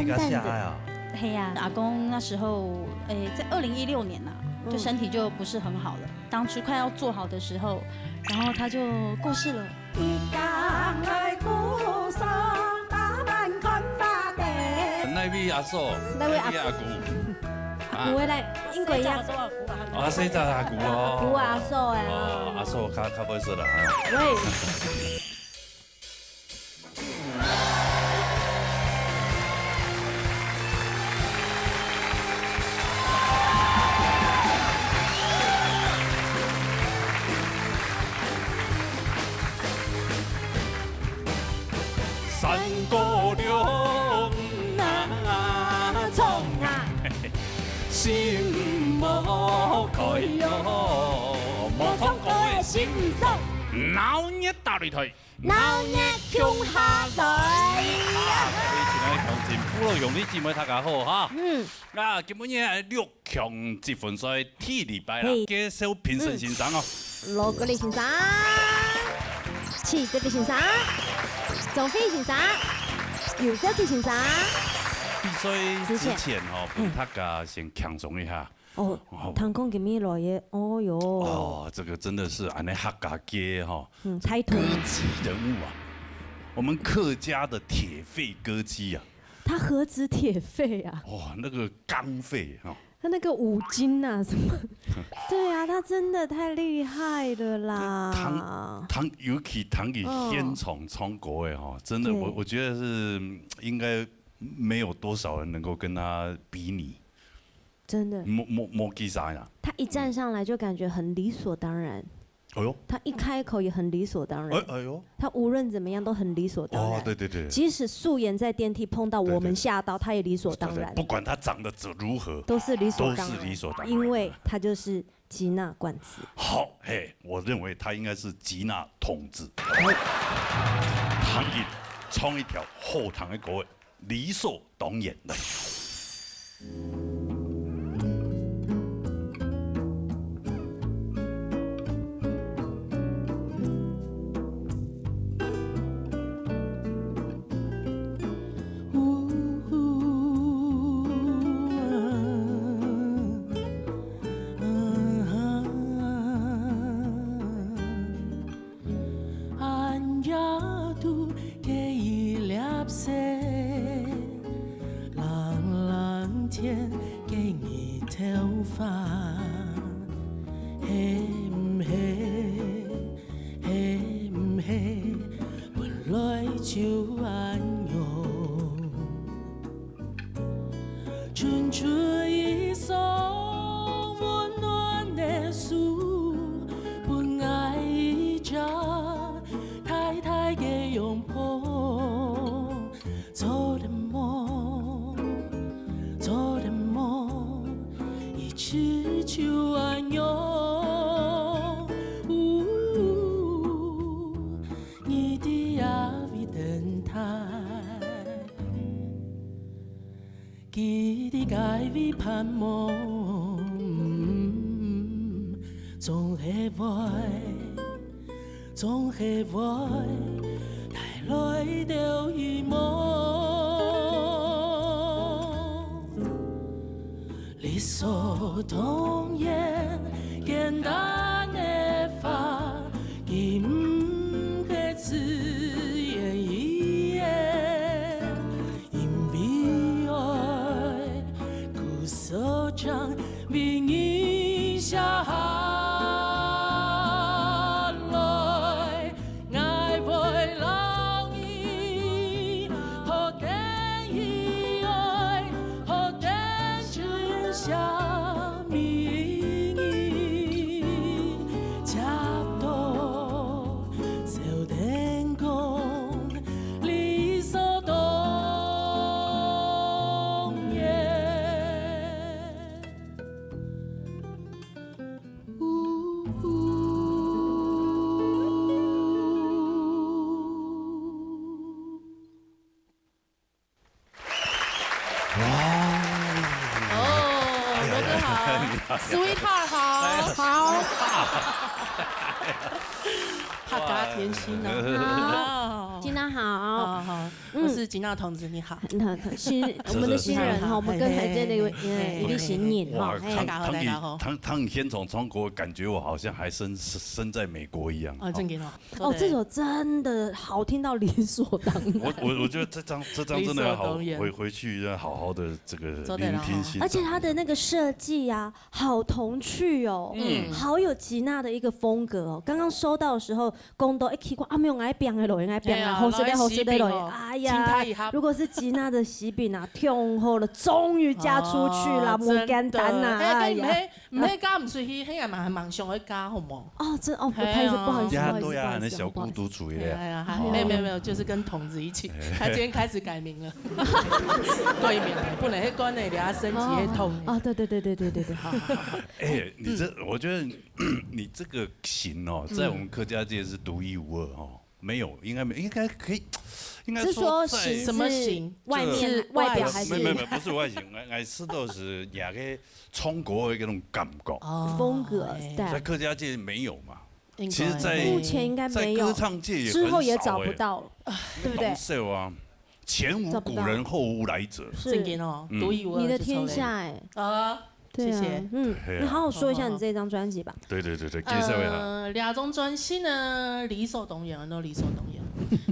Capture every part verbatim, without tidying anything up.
个下海啊。嘿呀，阿公那时候，诶，在二零一六年呐，就身体就不是很好了。当初快要做好的时候，然后他就过世了。哪位阿嫂？哪位阿哪位阿姑？阿姑个来，应该呀。啊，谁在阿姑哦？阿姑阿嫂哎。哦，阿嫂较较会说啦。喂。三姑六啊，唱啊，心莫开哟，莫唱歌个心爽。闹热大擂台，闹热共下来。啊，各位亲爱的乡亲、部落兄弟姊妹，大家好哈。嗯。啊，今晡日六 强积分赛第二礼拜啦，介绍评审先生哦。罗格里先生，齐格里先生，钟飞先生，尤小琪先生。比赛之前吼，分大家先轻松一下。哦，听讲今日来个，哦哟。哦，这个真的是俺的客家界哈，嗯，台头歌姬人物啊，我们客家的铁肺歌姬啊。他何止铁肺啊？哇，那个刚肺哈。 他那个五金啊什么，对啊，他真的太厉害了啦！弹弹尤其弹给现场唱歌哎哈，真的，我我觉得是应该没有多少人能够跟他比拟。真的，莫莫莫吉啥呀？他一站上来就感觉很理所当然。 哎呦，他一开口也很理所当然。哎哎呦，他无论怎么样都很理所当然。哦，对对对，即使素颜在电梯碰到我们吓到，他也理所当然。不管他长得如何，都是理所当然，都是理所当然，因为他就是吉娜冠子。好，嘿，我认为他应该是吉娜童子。唐寅唱一条后堂的歌。 理所当然的。暗夜肚个一粒星，冷冷天个日头花，係毋係，係毋係，本來就恁樣。 伸出一雙溫暖的手，分𠊎一隻大大个擁抱。做个夢，做个夢，一直就恁樣。嗚，你在哪位等待？ 佢在該位盼望，總係會，總係會帶來兜希望。理所當然，簡單个話，佢毋係自言自語。 因為愛，故所將為你寫下來。𠊎會摎你抱等，以愛抱等，只寫明你，接到 笑等講理所當然。哇！哦，罗哥好，Sweetheart 好，好，客家甜心啊，好。金娜好。好好好，嗯。我是金娜同志，你好。那他新，我们的新人哈，我们跟海建的一位，嘿，一位新人哈，哇，嘿。大家好，大家好。唐，唐，唐先从中国，感觉我好像还身，身在美国一样。哦，正经哦。哦，这首真的好听到理所当然。我，我，我觉得这张，这张真的要好，理所当然。回，回去要好好地这个聆听欣赏。而且它的那个设计啊，好童趣哦，嗯。好有吉娜的一个风格哦。刚刚收到的时候，讲到，哎，奇怪，啊，没有，我要变的咯，我要变啊，哎呀，好势的，好势的咯，哎呀，如果是吉娜的喜饼啊，天后了，终于嫁出去了，哦，无简单呐，真的。哎，哎呀。 毋係嫁毋出去，係嘛還蠻想愛嫁，好無？哦，這，哦，不，係啊。不好意思，不好意思，不好意思，不好意思。呀，對啊，那小孤獨主義啊。哎呀，還，哦。沒有，沒有，沒有，就是跟同志一起。他今天開始改名了。改名，不能，彼官的，你要升級，哦，會痛的。哦，對，對，對，好，好，好。哎，你這，嗯。我覺得你這個型哦，在我們客家界是獨一無二哦。 沒有，應該沒，應該可以，應該說在是說型是什麼型？外面，是外表還是？沒有，沒有，沒有，不是外形，我，我是都是那個中國的那種感覺。哦，風格，哎。在客家界沒有嘛。應該。其實在，目前應該沒有，在歌唱界也很少欸。之後也找不到了，對不對？很少啊，前無古人，找不到。後無來者。是。正經哦，嗯。獨一無二就出來了。你的天下欸。啊。 對啊，謝謝。嗯，對啊。你好好說一下你這張專輯吧。對，對，對，對，介紹一下。呃，這張專輯呢，理所當然，都理所當然。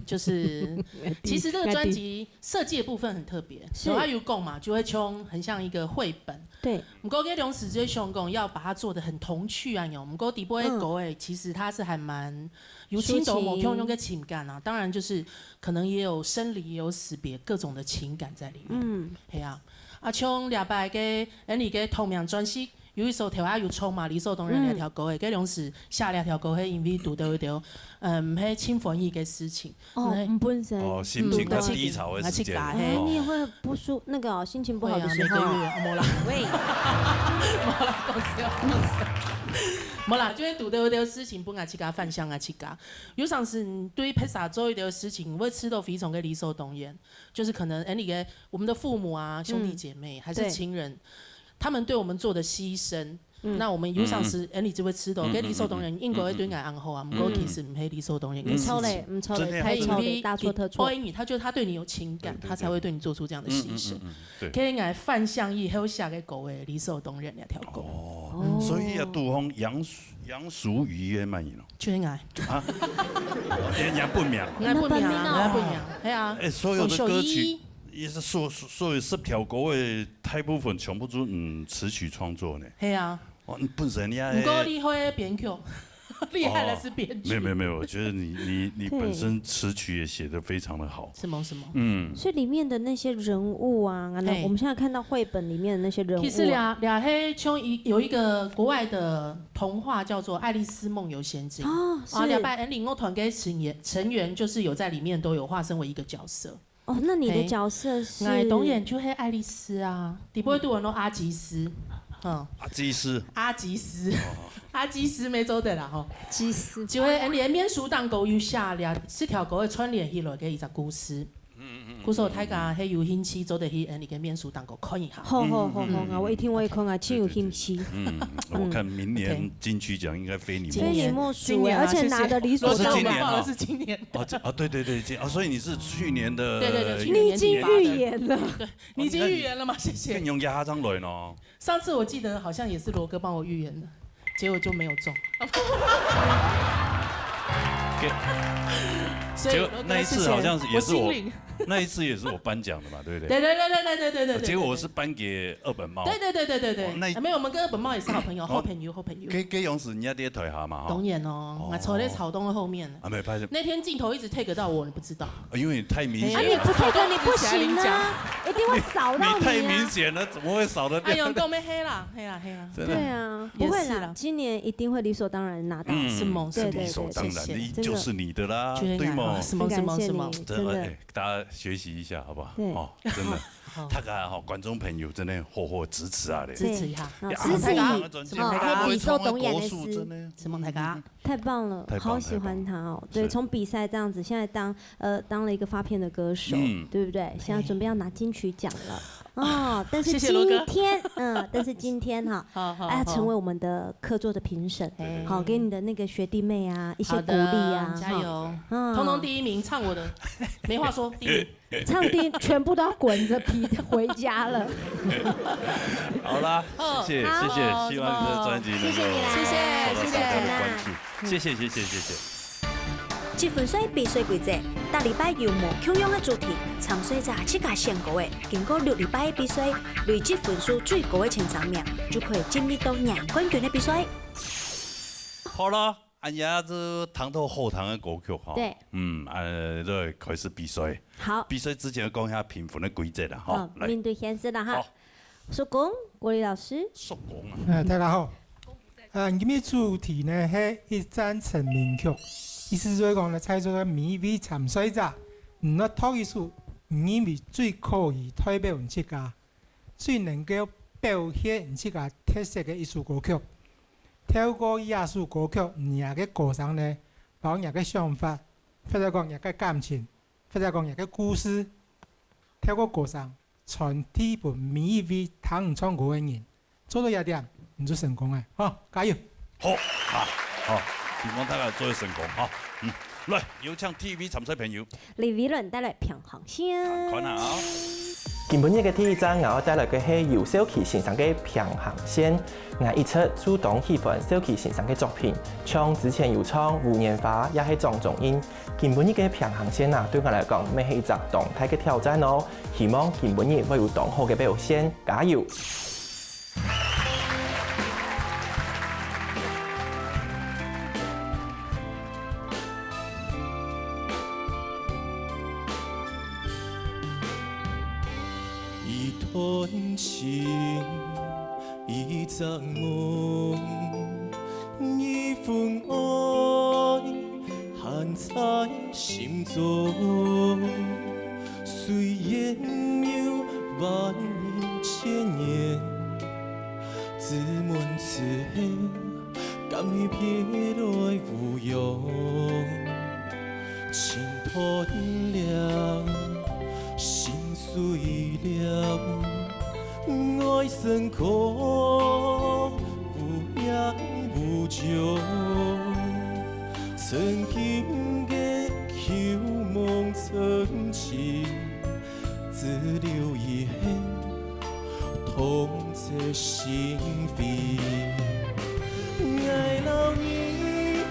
就是，其實這個專輯設計的部分很特別，是。然後它有講嘛，就會像，很像一個繪本。對。不過，這種時間想講要把它做得很童趣啊，有。不過底部的歌欸，嗯。其實它是還蠻有深度、抒情。無共樣的情感啊。當然就是可能也有生離，也有死別，各種的情感在裡面。嗯。係啊。 啊，像這擺个，恁呢个同名專輯，有一首頭下有唱嘛，理所當然這條歌个，嗯。該當時寫這條歌，係因為堵到一條，嗯，毋係盡歡喜个事情。哦，嗯。毋本身。哦，心情較低潮的時間。嗯，自家，嘿。哦。你也會不舒-，那個哦，心情不好的時候。會啊，每個月，無啦。喂。無啦，講笑，講笑。無啦，就係堵到一條事情，本來自家反省啊，自家。有當時你對別儕做一條事情，會試到非常个理所當然。 就是可能，哎，你的，我們的父母啊，兄弟姐妹，嗯。還是親人，對。他們對我們做的犧牲，嗯。那我們有當時，嗯，嗯。哎，你就會試到，嗯，嗯，該理所當然，嗯，嗯，應該會對𠊎恁好啊，嗯，嗯。毋過其實毋係理所當然个事情。嗯。毋錯咧，毋錯咧，真的。太錯咧，大錯特錯。因為他，因為他覺得他對你有情感，對，對，對。他才會對你做出這樣的犧牲。嗯，嗯，嗯，嗯，對。該𠊎反省以後寫个歌欸，理所當然這條歌。哦，嗯。所以啊，堵風楊 楊淑儀个麼人哦？就係𠊎。啊？也，也本名。𠊎本名啊，𠊎本名，係啊。哎，所有的歌曲，也是所，所有十條歌个大部分全部都，嗯，詞曲創作呢。係啊。哦，你本身你也，毋過厲害个編曲，厲害的是編曲。哦，沒有，沒有，沒有，我覺得你，你，你本身詞曲也寫得非常的好。什麼什麼？嗯。所以裡面的那些人物啊，嘿。我們現在看到繪本裡面的那些人物啊。其實這，這係像一，有一個國外的 童話叫做《愛麗絲夢遊仙境》。哦，啊，是。這擺恩禮樂團个成員，成員就是有在裡面都有化身為一個角色。哦，那你的角色是？嘿。𠊎當然就係愛麗絲啊，底背都安到阿基師，嗯。阿基師。阿基師。哦。阿基師沒做得啦吼。基師。就係恩禮个面書當中有寫了，這條歌个串聯起來个一隻故事。 故所大家係有興趣，做得去恩禮个面書當中看一下。好，好，好，好，嗯，嗯，嗯，嗯。𠊎一定會看啊，真有興趣。嗯，我看明年金曲獎應該非你莫屬。非你莫屬欸，今年啊，而且拿得理所當然。謝謝。哦，是今年哦。是今年的。哦，這，哦，對，對，對，今，哦，所以你是去年的，對，對，對，去年年底發的。你已經預言了。對，你已經預言了嗎？謝謝。更用壓張來呢。 上次我記得好像也是羅哥幫我預言的，結果就沒有中。結，所以羅哥，結果那一次好像是，謝謝，也是我，我心領。那一次也是我頒獎的嘛，對不對？對，對，對。結果我是頒給二本貓。對，對，對，對，對，對。哦，那一，啊，沒有，我們跟二本貓也是好朋友，哦，好朋友，好朋友。該，該樣子，你也在台下嘛，哈。當然哦，哦。我坐在草東的後面。啊，沒有，抱歉。那天鏡頭一直 take 到我，你不知道。啊，因為你太明顯了。哎呀，啊，你不 take 你不行啊，一定會掃到你啊。你太明顯了，怎麼會掃得掉？哎喲，講咩？係啦，係啦，係啦。真的。對啊，不會啦，也是啦。今年一定會理所當然拿到。嗯，是嗎？對，對，對，理所當然的，謝謝，就是你的啦，真的。對嗎？是嗎？是嗎？是嗎？真的，真的。哎，大家學習一下，好不好？對。哦，真的。好。大家哈，觀眾朋友真的好好支持啊咧。支持一下。對。啊，支持一下。什麼？理所當然的事。真的。什麼？大家。 太棒了，太棒，好喜歡他哦。太棒。對，是。從比賽這樣子，現在當，呃，當了一個發片的歌手，嗯。對不對？現在準備要拿金曲獎了。哦，但是今天，謝謝羅哥。嗯，但是今天哈，好，好，哎，好。成為我們的客座的評審，對，對，對。好，給你的那個學弟妹啊，一些鼓勵啊，好的，加油。哈。嗯。通通第一名唱我的，没话说，第一名。唱第一，全部都要滚着皮回家了。好啦，谢谢谢谢，希望你的专辑能够谢谢谢谢受到大家的关注，谢谢谢谢谢谢。积分赛比赛规则，逐礼拜有無共樣个主题，參賽者自家選歌个，經過六禮拜个比賽，累積分數最高个前三名，就可以進入到贏冠軍个比賽。好了，恁樣就聽到好聽个歌曲哈。對，嗯，呃，就開始比賽。好，比賽之前講一下評分个規則啦，哈好，。來，面對現實啦哈好。叔公，國立老師，叔公啊，哎，大家好。啊，今日主題呢係一戰成名曲，意思就係講呢，在座个每一位參賽者，你愛讀一首你認為最可以代表你自家、最能夠表現你自家特色个一首歌曲。透過這首歌曲，你个歌聲呢，包括你个想法，或者講你个感情，或者講你个故事，透過歌聲傳遞分每一位聽你唱歌个人。做到這點，你就成功了，好，加油！好啊，好，希望大家做得成功哈。嗯，來，有請第一位參賽朋友，李維倫帶來平衡線。看啊。今晡日个第一站，𠊎要帶來个係由蕭頎先生个平衡線。𠊎一直就當喜歡蕭頎先生个作品，像之前有唱《烏年花》也係《掌中印》。今晡日个平衡線啊，對𠊎來講，乜係一隻當大个挑戰哦。希望今晡日會有當好个表現，加油！ 一段情，一場夢，一份愛，還在心中。雖然有萬千年，只問此後 敢會別來無恙？情斷了，心碎了，愛成空，無影無蹤。曾經个舊夢曾經，只留遺憾。 痛徹心扉。𠊎摎你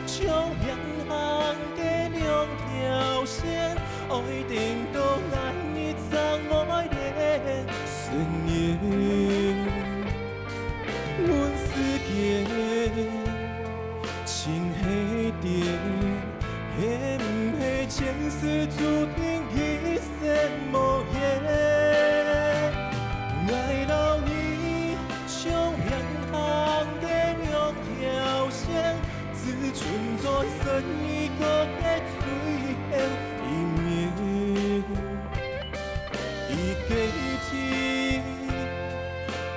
像平行个兩條線，愛等到哪一站愛連成緣？問世間，情係點，係毋係前世注定一 生無緣。𠊎摎你像平行个兩條線，只存在十二月个最後一面。一个天，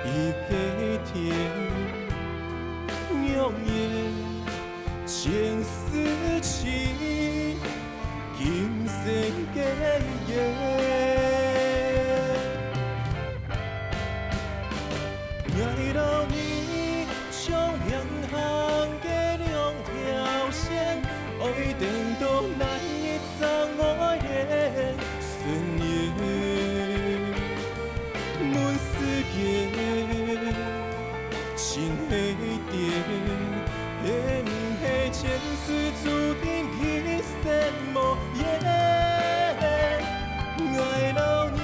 一个天，永遠前世情。 今生个緣。𠊎摎你像平行个兩條線，愛等到哪一站愛連成緣？問世間， 情係點，係毋係前世注定一生無緣？𠊎摎你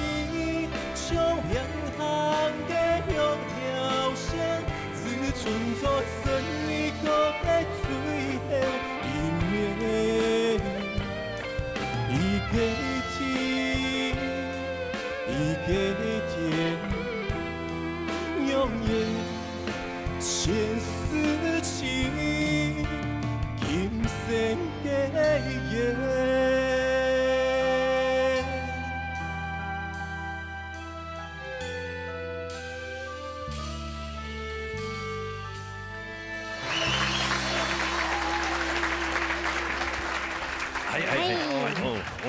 像平行个兩條線，只存在十二月个最後一面。 一个天，一个天，永遠前世情，今生个緣。 哎哎哎，哦哦，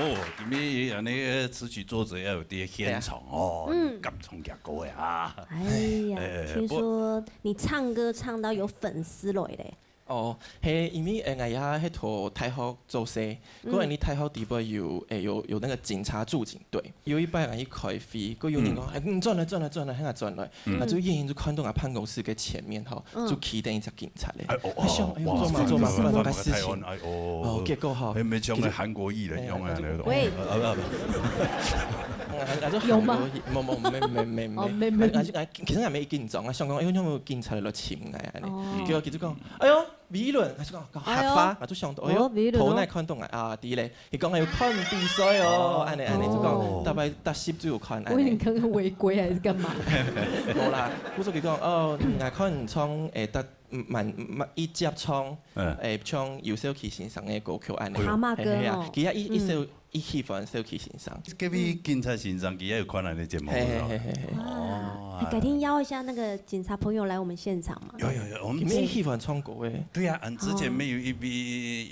因為恁呢詞曲作者要有在現場哦，嗯敢唱厥歌个啊。哎呀，哎聽說你唱歌唱到有粉絲來嘞。哦，係，因為，呃，𠊎也係讀大學做事，嗯。過後你大學底背有，呃，有，有那個警察駐警隊，有一擺𠊎去開會，過有人講，嗯。哎，你轉來，轉來，轉來，喊𠊎轉來，嗯。啊，就遠遠就看到𠊎辦公室个前面吼，嗯。就企等一隻警察咧。哎，哦，𠊎想，哎喲，哇，做麼，做麼，發生麼个事情？哎，哦，哦，結果吼，哎，沒像那韓國藝人用的那種。喂。呃，呃，呃。嗯，啊，就有嗎？韓國藝，沒，沒，沒，沒，沒。哦，沒，沒。啊，啊，啊，其實𠊎無緊張，啊，想講，哎喲，有無警察來尋𠊎啊？哦。結果佢就講，哎喲， Wilon，佢就講，講客話，哎喲。𠊎就想到，哎喲，哦，Wilon哦。頭那看到𠊎啊，知咧，佢講𠊎有看比賽哦，哦。恁呢，恁呢，就講，哦。大概搭十就有看，恁呢。我以為你剛剛違規還是幹嘛？無啦，故所佢講，哦，嗯，𠊎看你唱，誒，搭，嗯，滿，滿，一接唱，嗯。誒，唱游小琪先生个歌曲，恁呢。哎喲。蛤蟆哥哦。係，係啊，佢也一，一首 一喜歡小琪先生。該位警察先生，佢也有看咱个節目，係，係，係，係，係。係無？係。哦，哎，改天邀一下那個警察朋友來我們現場嘛。有，有，有，我們你們一喜歡唱歌誒。對呀，嗯，之前沒有一位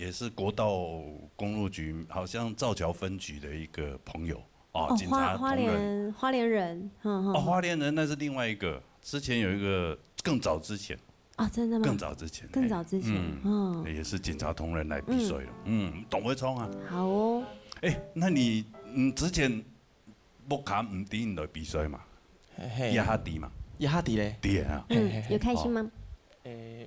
也是國道公路局，好像造橋分局的一個朋友，哦，哦，警察同仁。花，花蓮，花蓮人，哼，哼，哦，哼。花蓮人那是另外一個，之前有一個，更早之前， 啊，真的嗎？更早之前，更早之前，嘿，嗯，哦。也是警察同仁來比賽了。嗯。嗯，當會唱啊。好哦。哎，那你，嗯，之前屋下毋知你來比賽嘛？嘿，嘿。這下知嘛？這下知咧。知啊。嗯，嘿，嘿，嘿。有開心嗎？哦。誒，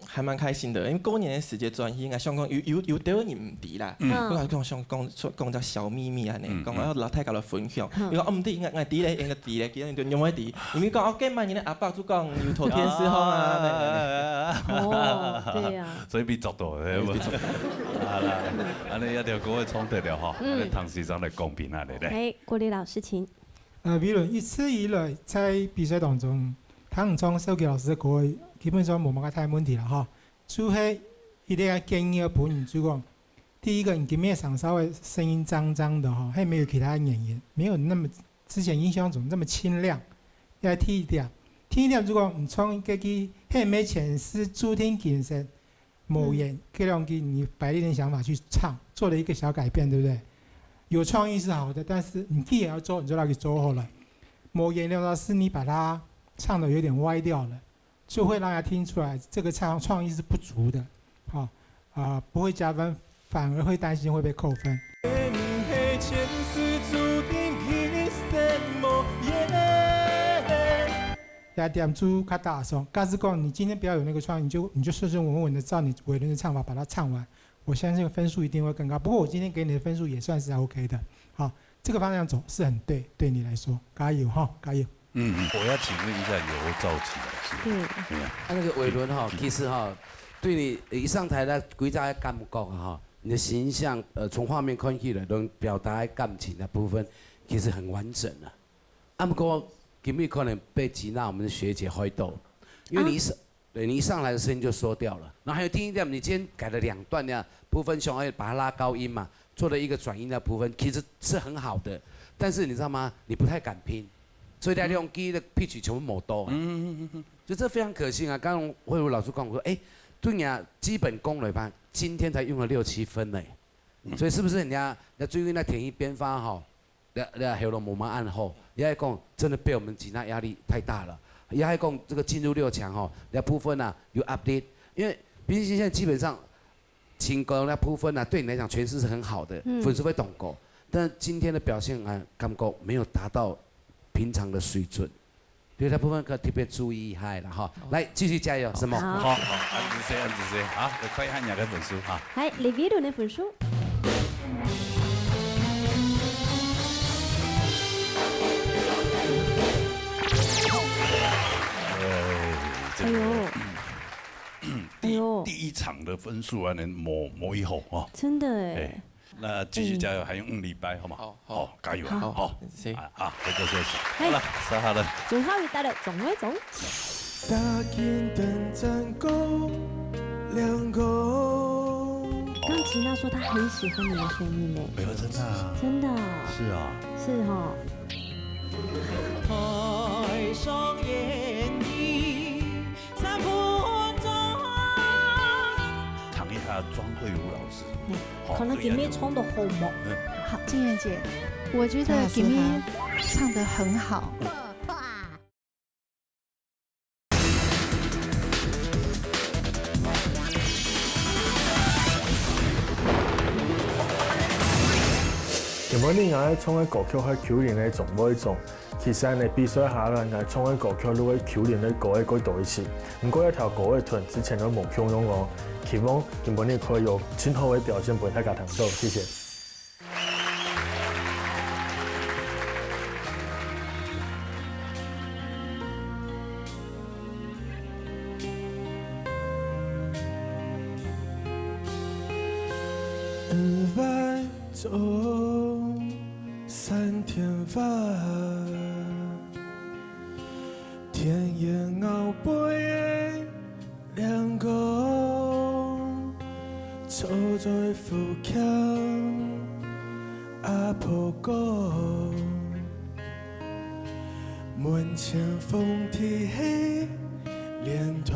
還蠻開心的，因為過年个時節轉去，𠊎想講有，有，有兜人毋知啦。嗯。嗯。𠊎講想講，講隻小秘密恁呢，嗯，講𠊎摎大家來分享。嗯。佢講，哦，毋知，𠊎，𠊎知咧，應該知咧，其實你都仰會知？ 因為講，哦，該滿年个阿伯就講有投電視吼啊，啊。哦，對啊。所以被捉到，係無？被捉到。好啦，恁呢一條歌會唱得了吼，嗯。恁呢唐先生來公平啊，對不對？哎，國立老師，請。呃，Wilon，一直以來在比賽當中，聽你唱小琪老師的歌，基本上無麼个大問題了哈。就係一定要建議个朋友就講， 第一個，你今天嗓音稍微聲音髒髒的哈，還沒有其他的原因，沒有那麼，之前印象中那麼清亮。要第一點，第一點，如果你從這個黑莓前是注定謹慎，無言，嗯。這兩句你擺一點想法去唱，做了一個小改變，對不對？有創意是好的，但是你既然要做，你就讓它做好了。無言的話，是你把它唱得有點歪掉了。 就會讓他聽出來這個創，創意是不足的，哈，啊，不會加分，反而會擔心會被扣分。這點就較大聲。假使講你今天不要有那個創意，你就，你就順順穩穩地照你偉倫的唱法把它唱完， 我相信分數一定會更高。不過我今天給你的分數也算是OK的。好，這個方向走是很對，對你來說，加油哈，加油。嗯，嗯，我要請問一下劉兆琪老師。對。對啊。啊，那個偉倫哈，嗯。其實哈，對你一上台呢，歸隻个感覺哈，你的形象，呃，從畫面看起來，能表達感情的部分，其實很完整啊。啊，毋過今日可能被吉娜我們的學姐害到，因為你一上，啊。 對，你一上來的聲音就縮掉了。然後還有第一點，你今天改了兩段的部分，想要把它拉高音嘛，做了一個轉音的部分，其實是很好的。但是你知道嗎？你不太敢拼，所以在用低的 pitch 全部抹到。嗯，嗯，嗯，嗯。就這非常可惜啊！剛剛慧茹老師跟我說，哎，對呀，基本功來吧，今天才用了六七分呢。嗯。所以是不是人家，人家最近那田一編發哈， 你，你喉嚨無麼恁好，也係講真的被我們吉娜壓力太大了，也係講這個進入六強吼，那部分啊有 update，因為畢竟現在基本上情歌那部分啊，對你來講詮釋是很好的，嗯。分數會當高，但今天的表現啊，感覺沒有達到平常的水準。 對這部分可特別注意一下啦，哈。哦。來，繼續加油，什麼？好。好，好，恁仔細，恁仔細，好，來看一下你个分數哈。來，李維倫个分數。哎，這個，哎喲。第，哎喲。第一場的分數啊，恁仔無，無幾好哦。真的哎。哎。 那繼續加油，嗯。還有五禮拜，好嗎？好，好。好，加油啊！好，好。好，謝謝。啊，啊，多多休息。嘿。好了，說好了。最後一道了，總會總。打緊等讚歌亮光。剛剛吉娜說她很喜歡你的聲音呢。哎喲，真的啊。真的。是啊。是哦。台上演藝三分鐘。唱一下莊慧如老師。嗯。 好，可能今日唱到好無？嗯。好，靜月姐，我覺得今日唱得很好。原本𠊎愛唱个歌曲係《舊年个總會總》，其實呢，比賽下來，𠊎唱个歌曲就係舊年个歌个較多一些。毋過這條歌个段之前都無共樣哦。希望今晡日可以有盡好个表現分大家聽到，謝謝。 五月中，山天花，田園鰲背个亮光，坐在富強阿婆講，門前紅地係蓮塘。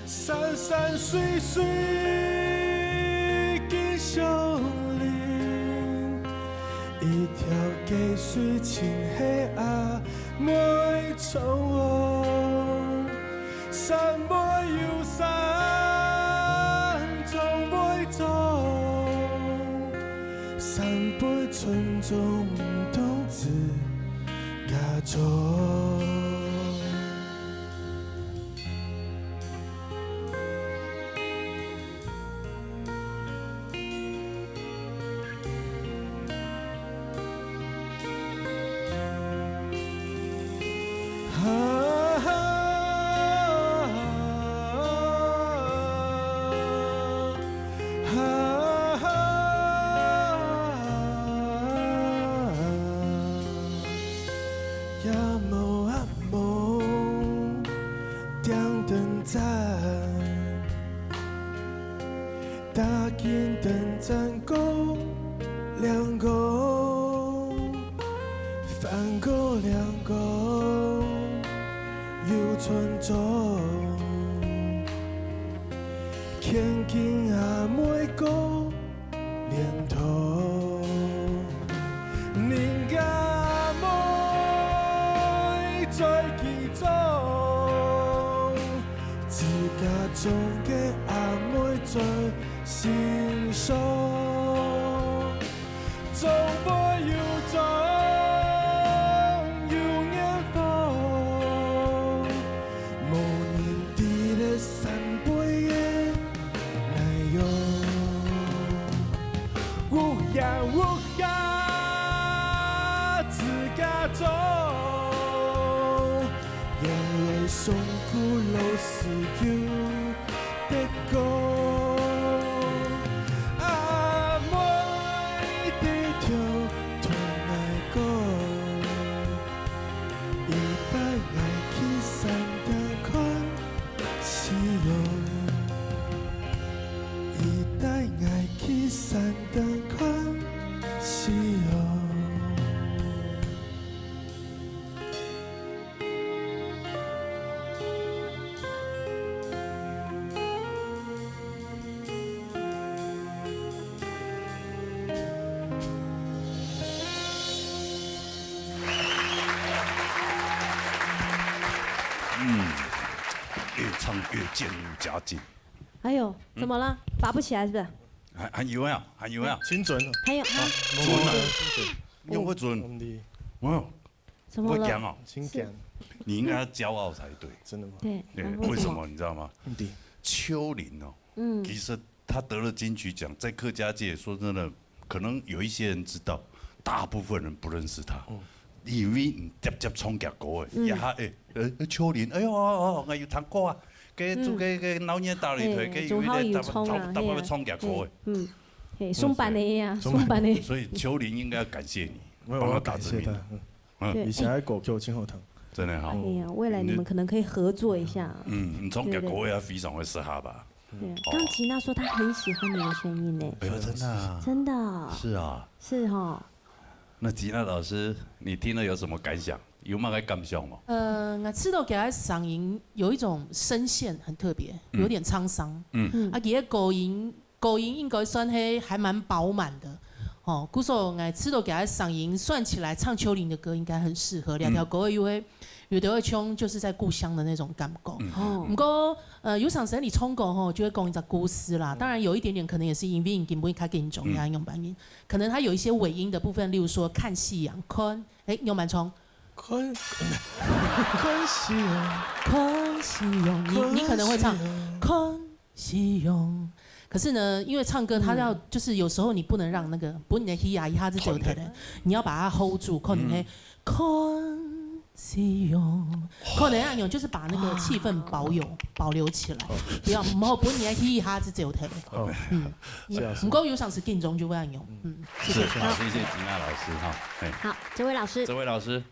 山山水水緊相連，一條溪水盡係阿妹唱哦。山尾有山，莊尾莊，山背村莊毋通自家莊。 夜幕啊，無點燈站，打緊燈站過亮光，翻過亮光又村莊，牽緊阿妹過 蓮塘，人家妹在其中，自家莊个阿妹在心上。莊尾有莊，有遠方，無人知个山背个 奈何，屋簷屋下自家莊，迎來送舊老師有得講。阿妹低頭同𠊎講，一擺𠊎去山頂看 夕陽，一帶𠊎去山頂看夕陽。嗯，越唱越漸入佳境。哎呦，怎么了？拔不起来是不是？還，還有啊，還有啊。清準啊。還有啊？準啊，清準。用不準。嗯，嗯，哇，怎么了？不會講哦。清準。你應該要驕傲才對。真的嗎？对，对，然后为什么你知道吗？嗯，对。秋玲哦，嗯。其实她得了金曲奖，在客家界说真的，可能有一些人知道，大部分人不认识她。嗯。因为你直接唱佢歌诶，嗯。一下，诶，呃，秋玲，哎呦，哦，哦，我有聽過啊，該做該个鬧熱打擂台，嘿，該有一个鍾浩有唱啊，打，打，打，嘿啊，唱佢歌诶。嘿，嗯，嘿，松板的呀，松板的。所以秋玲应该要感谢你，没有，帮她打知名度。我要感谢她，嗯。嗯。对，而且她的歌曲真好听。真的哈。哎呀，未来你们可能可以合作一下。嗯，你唱佢歌也非常的适合吧？对，刚吉娜说她很喜欢你的声音呢。哎呦，真的啊。真的。是啊。是哈。 那吉娜老师，你听了有什么感想？有麼个感想無？呃，我試著佢个聲音有一種聲線很特別，嗯。有點滄桑。嗯。嗯。啊，佢个高音，高音應該算係還蠻飽滿的。吼，故所𠊎知道佢个聲音算起來唱秋玲的歌應該很適合，兩條歌又會，有的會唱就是在故鄉的那種感覺。哦，毋過，呃，有常時你唱歌吼，就會講一隻故事啦。當然有一點點可能也是因為你根本較緊張呀，樣般音，可能它有一些尾音的部分，例如說看夕陽，看，哎，你有蠻衝，看，看夕陽，看夕陽，你你可能会唱看。 夕阳。可是呢，因为唱歌它要，就是有时候你不能让那个，不能一下一下子走开的，你要把它 hold 住，可能会看夕阳，可能要有，就是把那个气氛保有保留起来，不要，然后不能一下子走开。哦，嗯，是啊，是啊。不过有常时紧张就会用，嗯，谢谢。是，好，谢谢吉娜老师哈，哎，好，这位老师，这位老师，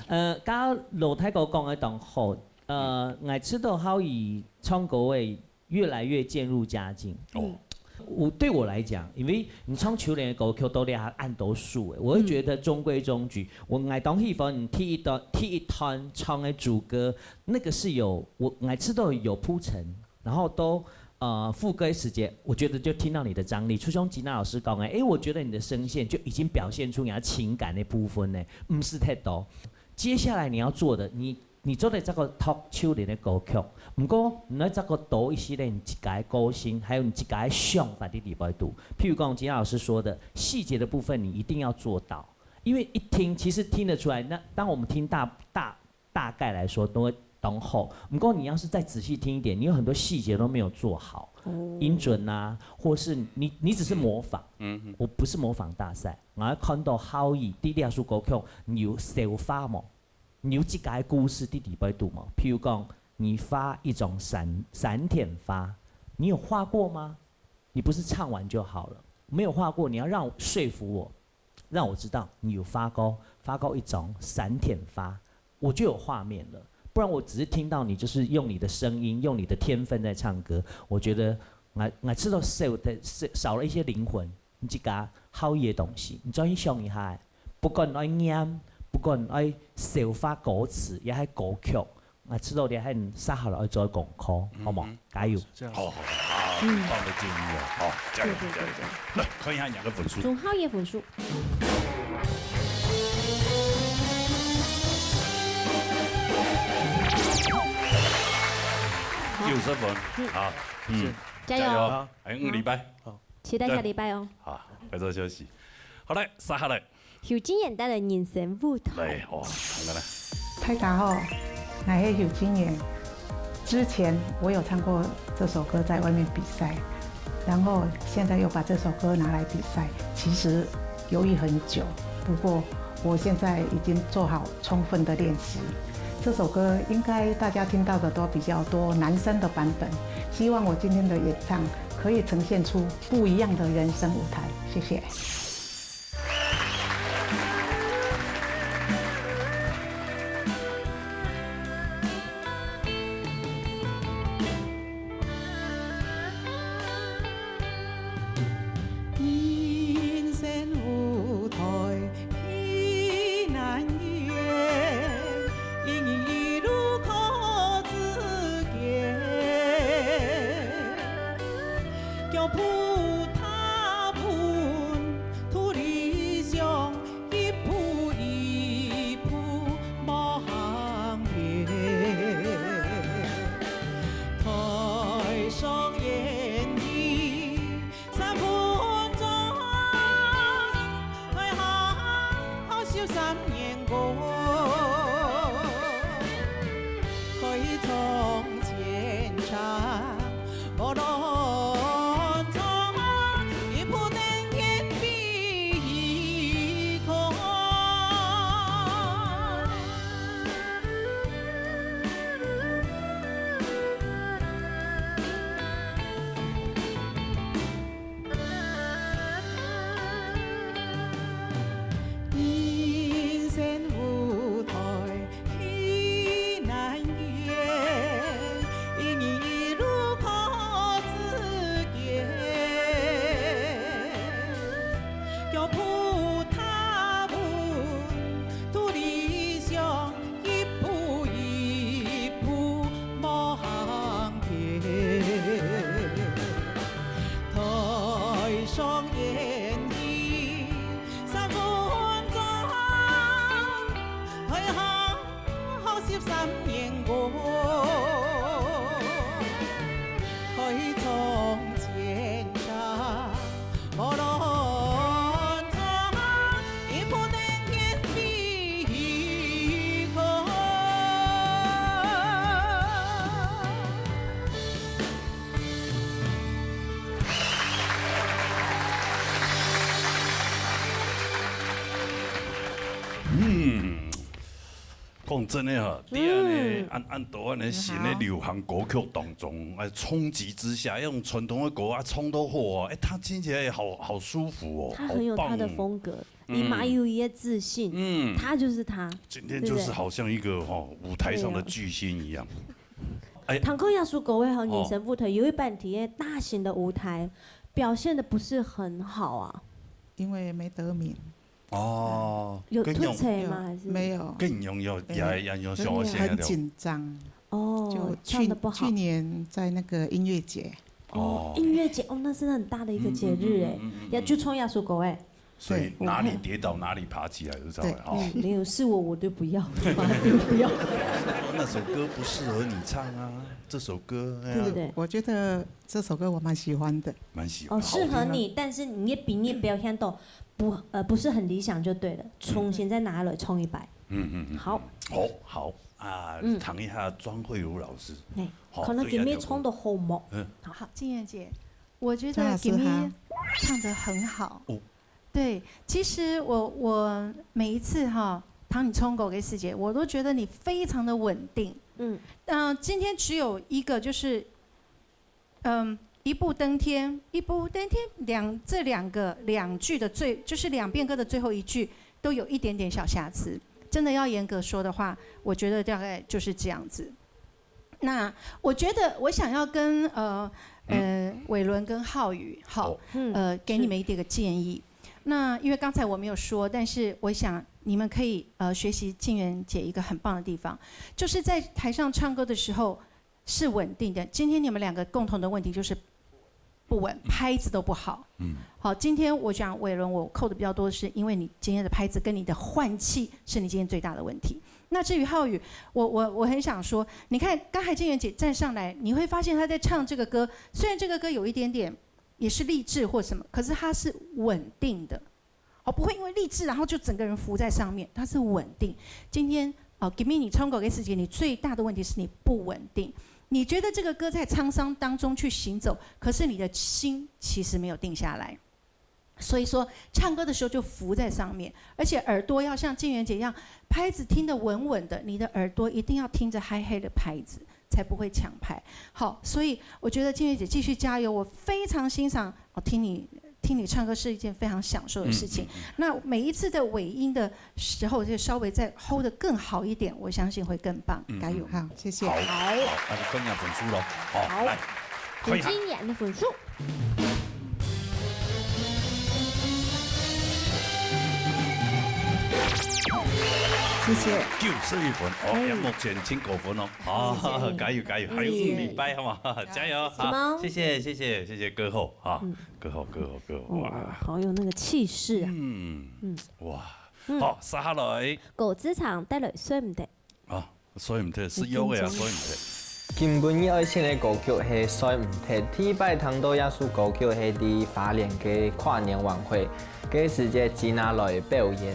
呃，刚刚罗太哥讲的当好，呃，我知道好以唱歌的 越来越渐入佳境。哦，我对我来讲，因为你唱秋玲的歌曲都咧恁多首，我会觉得中规中矩。我，我当喜欢你第一段，第一段唱的主歌，那个是有，我，我知道有铺陈，然后都，呃，副歌时节，我觉得就听到你的张力。就像吉娜老师讲的，诶，我觉得你的声线就已经表现出你的情感的部分呢，毋是太多。接下来你要做的，你 你做得这个读秋玲的歌曲，毋过你要这个多一些你自家的个性，还有你自家的想法在里背肚。譬如讲，吉娜老师说的，细节的部分你一定要做到，因为一听，其实听得出来。那当我们听大大大概来说，都会懂吼。不过你要是再仔细听一点，你有很多细节都没有做好，音准啊，或是你你只是模仿，嗯，我不是模仿大赛，我要看到好意，第二首歌曲你有消化无？ 你有自家个故事在里背肚嘛？譬如讲，你画一种闪闪电花，你有画过吗？你不是唱完就好了，没有画过，你要让我说服我，让我知道你有画过，画过一种闪电花，我就有画面了。不然我只是听到你就是用你的声音，用你的天分在唱歌，我觉得我我知道少的少少了一些灵魂。 你自家好意个东西，你转去想一下，不管愛念，不管愛消化歌词，也係歌曲，我知道你還煞下來愛做功課，好無？加油！好好好，很棒的建議哦，好，加油加油！來看一下你个分數。總好个分數。九十分，好，嗯，加油！加油！還有五禮拜。好。 期待下禮拜哦。好，該做休息。好來，接下來。邱俊彥帶來人生舞台。來，哇，看看來。大家好，我係邱俊彥。之前我有唱過這首歌在外面比賽，然後現在又把這首歌拿來比賽，其實猶豫很久。不過我現在已經做好充分的練習。這首歌應該大家聽到的都比較多男生的版本，希望我今天的演唱可以呈現出不一样的人生舞台。谢谢。 人生舞台去難圓，一日一路靠自己。腳步踏穩，圖理想，一步一步莫行偏。台上演戲， 三分鐘，愛好好修三年功。開窗前茶，無亂撞，一步登天比一空。 人生舞台去難圓，一日一路靠自己。腳步踏穩，圖理想，一步一步莫行偏。台上演戲，嗯，講真个哈，你安呢，嗯。按，按照安呢新个流行歌曲當中，哎，衝擊之下，用傳統个歌啊唱到好啊，哎，他聽起來好，好舒服哦，他很有他的風格，好棒哦。你蛮有一个自信，嗯。他就是他，今天就是好像一个，对不对？吼，舞台上的巨星一样。哎。聽過這首歌个吼，哦。女生部隊有一擺在大型的舞台表現得不是很好啊。因為沒得名。 哦，有跟勇，突槌嗎？還是？沒有。跟勇有，沒有。也，也有小心的。很緊張。哦，就去，唱得不好。去年在那個音樂節。哦，哦。音樂節，哦，那是很大的一個節日哎，嗯，嗯，嗯，嗯，嗯。要去唱這首歌哎。所以哪裡跌倒哪裡爬起來，就這樣對。哦。嗯，沒有，是我，我就不要，我就不要。那首歌不適合你唱啊，這首歌，哎呀。對不對？我覺得這首歌我蠻喜歡的。蠻喜歡，哦，適合你，好聽啊。但是你也比你表現到不，呃，不是很理想就對了，重新再拿來唱一擺。嗯，嗯，嗯，好。嗯。好，好，啊，嗯。談一下莊慧如老師。哎，好，可能今晡日唱到好無？嗯。好，靜月姐，我覺得今晡日唱得很好。哦。對，其實我，我每一次哈，聽你唱歌个時節，我都覺得你非常的穩定。嗯。呃，今天只有一個就是 嗯，一步登天，一步登天，兩，這兩個，兩句的最，就是兩遍歌的最後一句，都有一點點小瑕疵。真的要嚴格說的話，我覺得大概就是這樣子。那我覺得我想要跟，呃，呃，偉倫跟浩宇，好，哦。嗯。呃，給你們一點个建議。那因為剛才我沒有說，但是我想你們可以，呃，學習靜月姐一個很棒的地方，就是在台上唱歌的時候， 是穩定的。今天你們兩個共同的問題就是不穩，拍子都不好。嗯。好，今天我想偉倫，我扣的比較多，是因為你今天的拍子跟你的換氣是你今天最大的問題。那至於浩宇，我，我，我很想說，你看剛才靜月姐站上來，你會發現她在唱這個歌，雖然這個歌有一點點也是勵志或什麼，可是它是穩定的。 哦，不會因為勵志，然後就整個人浮在上面，它是穩定。今天，哦，今晡日你唱歌个時節，你最大的問題是你不穩定。你覺得這個歌在滄桑當中去行走，可是你的心其實沒有定下來。所以說，唱歌的時候就浮在上面，而且耳朵要像靜月姐一樣，拍子聽得穩穩的，你的耳朵一定要聽著嗨嗨的拍子，才不會搶拍。好，所以我覺得靜月姐繼續加油，我非常欣賞，哦，聽你 聽你唱歌是一件非常享受的事情。嗯，嗯，嗯。那每一次的尾音的時候，就稍微再 hold 得更好一點，我相信會更棒。嗯，加油。嗯。好，謝謝。好，好，那就看一下分數咯。好，好。來，看一下。今年的分數。謝謝。九十一分，哦，哎。目前真高分哦。好，謝謝。加油，加油，還有五禮拜，好嗎？加油，好。什麼？謝謝，謝謝，謝謝歌后啊。嗯。 歌后，歌后，歌后，哦，哇。好有那個氣勢啊。嗯，嗯。哇，嗯。好，接下來。果汁糖帶來睡毋得。啊，睡毋得，係有个啊，緊張。睡毋得。今晡日愛選个歌曲係睡毋得，第一擺聽著這首歌曲係在花蓮个跨年晚會，該時節Gina來表演。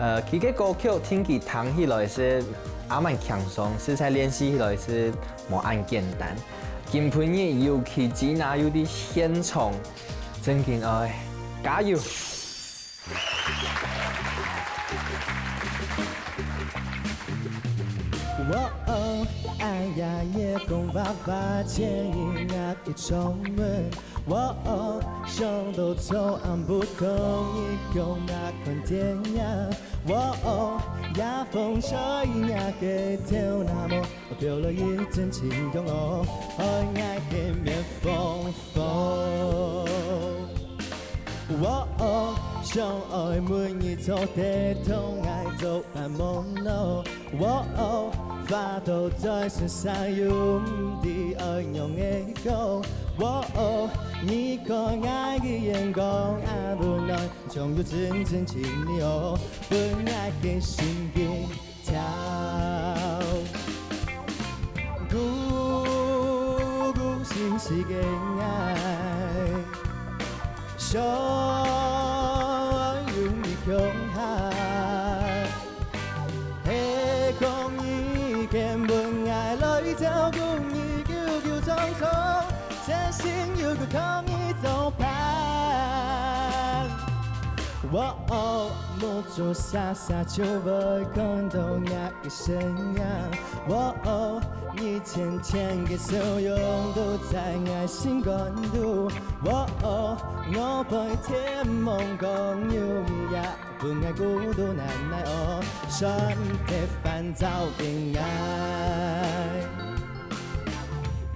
呃，佢个歌曲聽佢聽起來係還蠻輕鬆，實在練習起來係無恁簡單。 今晡日尤其Gina又在現場，真緊愛加油！喔哦，目珠眨眨就會看到若个身影。喔哦，你淺淺个笑容都在𠊎心肝肚。喔哦，我背天望光，有你也分𠊎孤獨難耐哦，選擇煩躁个𠊎。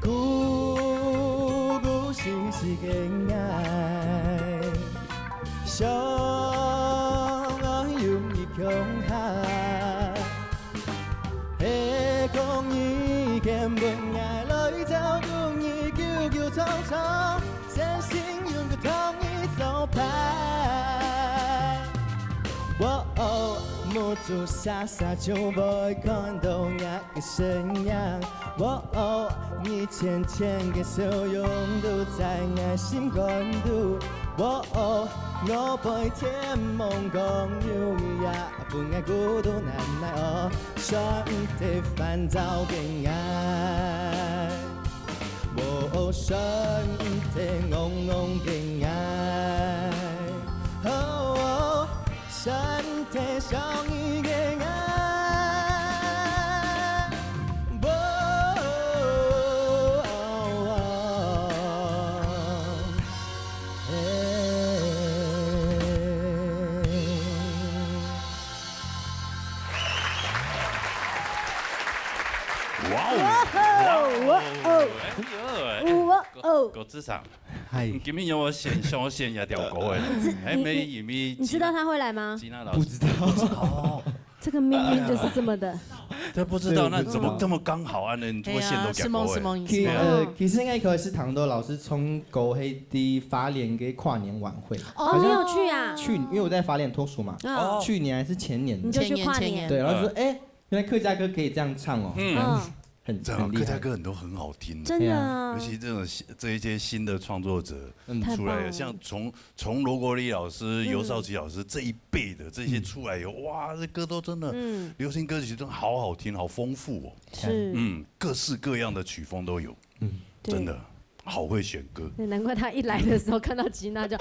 孤孤栖栖个𠊎，相愛有你共下。係講你肯分𠊎來照顧你，久久長長，真心永遠同你做伴。喔哦，目珠眨眨就會看到若个身影。 喔哦，你淺淺个笑容都在𠊎心肝肚。喔哦，我背天望光，有你也分𠊎孤獨難耐哦，選擇煩躁个𠊎。喔哦，選擇戇戇个𠊎。喔哦， 選擇相依个愛。喔，嘿。哇哦，哇哦，哇哦，哎呦，哎，哇哦。郭，郭志祥，嗨。你今天有沒有想，想要選這條歌哎？哎，沒，因為你知道他會來嗎？吉娜老師。不知道。哦。這個命運就是這麼的。這不知道，那怎麼這麼剛好啊？那你就會選到這條歌哎？哎呀，是夢，是夢，其，呃，其實應該一開始唐豆老師唱歌係在花蓮个跨年晚會。哦，你有去啊？去，因為我在花蓮讀書嘛。哦。去年還是前年。你就去跨年。前年，前年。對，然後就說，嗯。哎， 原來客家歌可以這樣唱哦。嗯。嗯。很，這樣，很厲害。客家歌很多很好聽的。真的啊。對啊。尤其這種新，這一些新的創作者，嗯。出來的，太棒了。像從，從羅國立老師、嗯。游少奇老師這一輩的這些出來以後，嗯。哇，這歌都真的，嗯。流行歌曲都好好聽，好豐富哦。是。嗯，各式各樣的曲風都有。嗯。對。真的。 好會選歌。對，難怪他一來的時候看到吉娜就，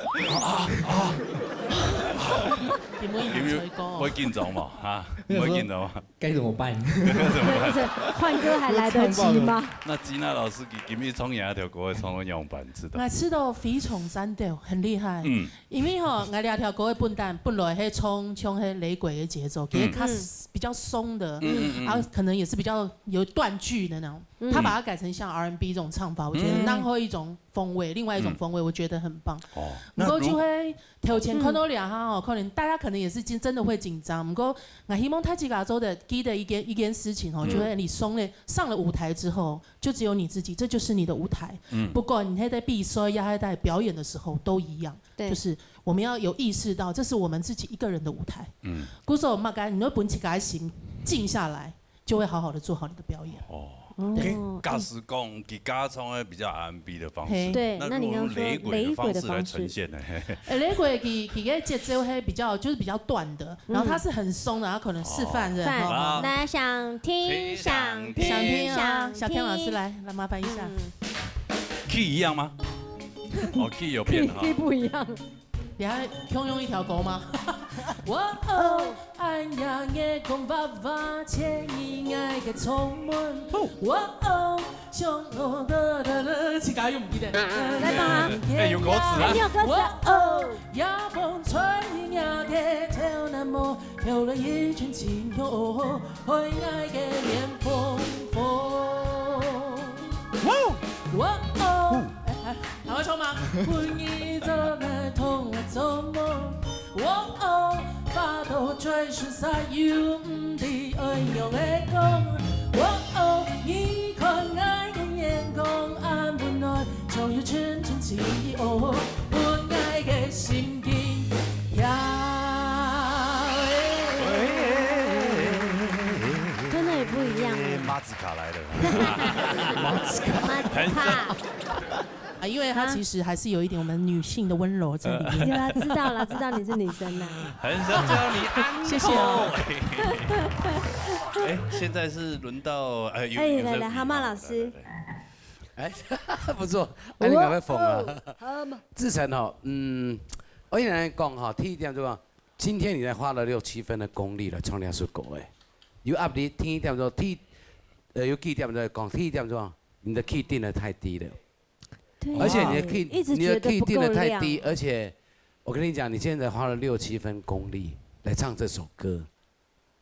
你們因為會緊張嘛，哈？你會緊張嘛？該怎麼辦？該怎麼辦？不是，換歌還來得及嗎？那吉娜老師今，今日唱哪條歌會唱到仰般，知道？𠊎試著非常讚的，很厲害。嗯。因為吼，𠊎這條歌个本旦本來係唱，像係雷鬼个節奏，其實較，嗯。比較鬆的，嗯，嗯，嗯。然後可能也是比較有斷句的那種。 嗯。他把它改成像R and B這種唱法，我覺得，嗯。然後一種風味，另外一種風味，嗯。我覺得很棒。哦，毋過就係頭前看到這下吼，嗯。可能大家可能也是真，真的會緊張。毋過，𠊎希望大家做得記得一件，一件事情吼，嗯。就係你上了，上了舞台之後，就只有你自己，這就是你的舞台。嗯。不管你還在比賽呀，還在表演的時候，都一樣。對。就是我們要有意識到，這是我們自己一個人的舞台。嗯。故所，麼个，你愛分自家个心靜下來， 就會好好地做好你的表演。哦，哦。OK，假使講，佢加唱个比較R and B的方式，嘿。對，那如果用雷鬼的方式來呈現呢？那你要說雷鬼的方式。哎，雷鬼佢，佢个節奏係比較，就是比較短的，嗯。然後它是很鬆的，它可能示範的，讚。哦。哈。好。來，想聽，想聽，想聽啊，想聽。小天老師來，來麻煩一下。嗯。Key一樣嗎？哦，key有變哈。Key，key不一樣。 你還共用一條歌嗎？喔哦，恁樣个講話話，切意愛个窗門。喔哦，想我的的的，自家又毋記得。再放啊。哎，有歌詞啊。還有歌詞啊。喔哦，夜風吹呀个頭那麼，飄了一陣清風，海外个面風風。喔哦，喔。哎，哎， 還會唱嗎？分你做愛同我做夢，喔哦，花朵最盛夏，又毋知愛仰仔講。喔哦，你看𠊎个眼光恁溫暖，像有陣陣情意哦，分𠊎个心境跳。真的也不一樣欸。馬斯卡來了。馬斯卡。馬斯卡。很像。 啊，因為她其實還是有一點我們女性的溫柔在裡面。有啦，知道啦，知道你是女生啦。很想叫你 uncle。謝謝哦。哎，現在是輪到，哎，有，哎，有聲音。來，來，蛤蟆老師。來，來，來。哎，不錯，哎，你趕快縫啊。哇哦，蛤蟆。志成哦，嗯，我跟你講哈，第一點就講，今天你才花了六七分的功力來唱這首歌，哎，有壓力。第一點就第，呃，有幾點就講，第一點就講，你的 key 定得太低了。對，而且你的 key，一直你的觉得 key 不定得太够亮。低，而且我跟你讲，你现在花了六七分功力来唱这首歌。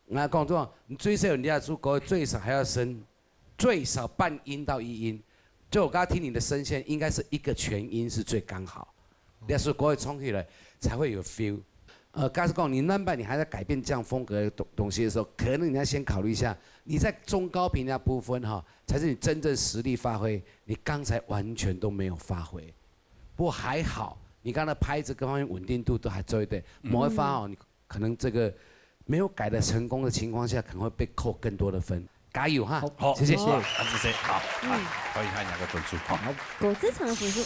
我跟你讲，你最少你这首歌最少还要升最少半音到一音。就我刚刚听你的声线，应该是一个全音是最刚好，你这首歌唱起来才会有 feel。呃，刚才讲你慢慢你还在改变这样风格的东东西的时候，可能你要先考虑一下，你在中高频的部分哈，才是你真正实力发挥，你刚才完全都没有发挥。不过还好，你刚才拍子各方面稳定度都还做得，某一发哦，你可能这个没有改的成功的情况下，可能会被扣更多的分。加油哈！好，谢谢。谢谢，啊，谢谢，好，啊，欢迎看两个分数，好。果汁糖的分数，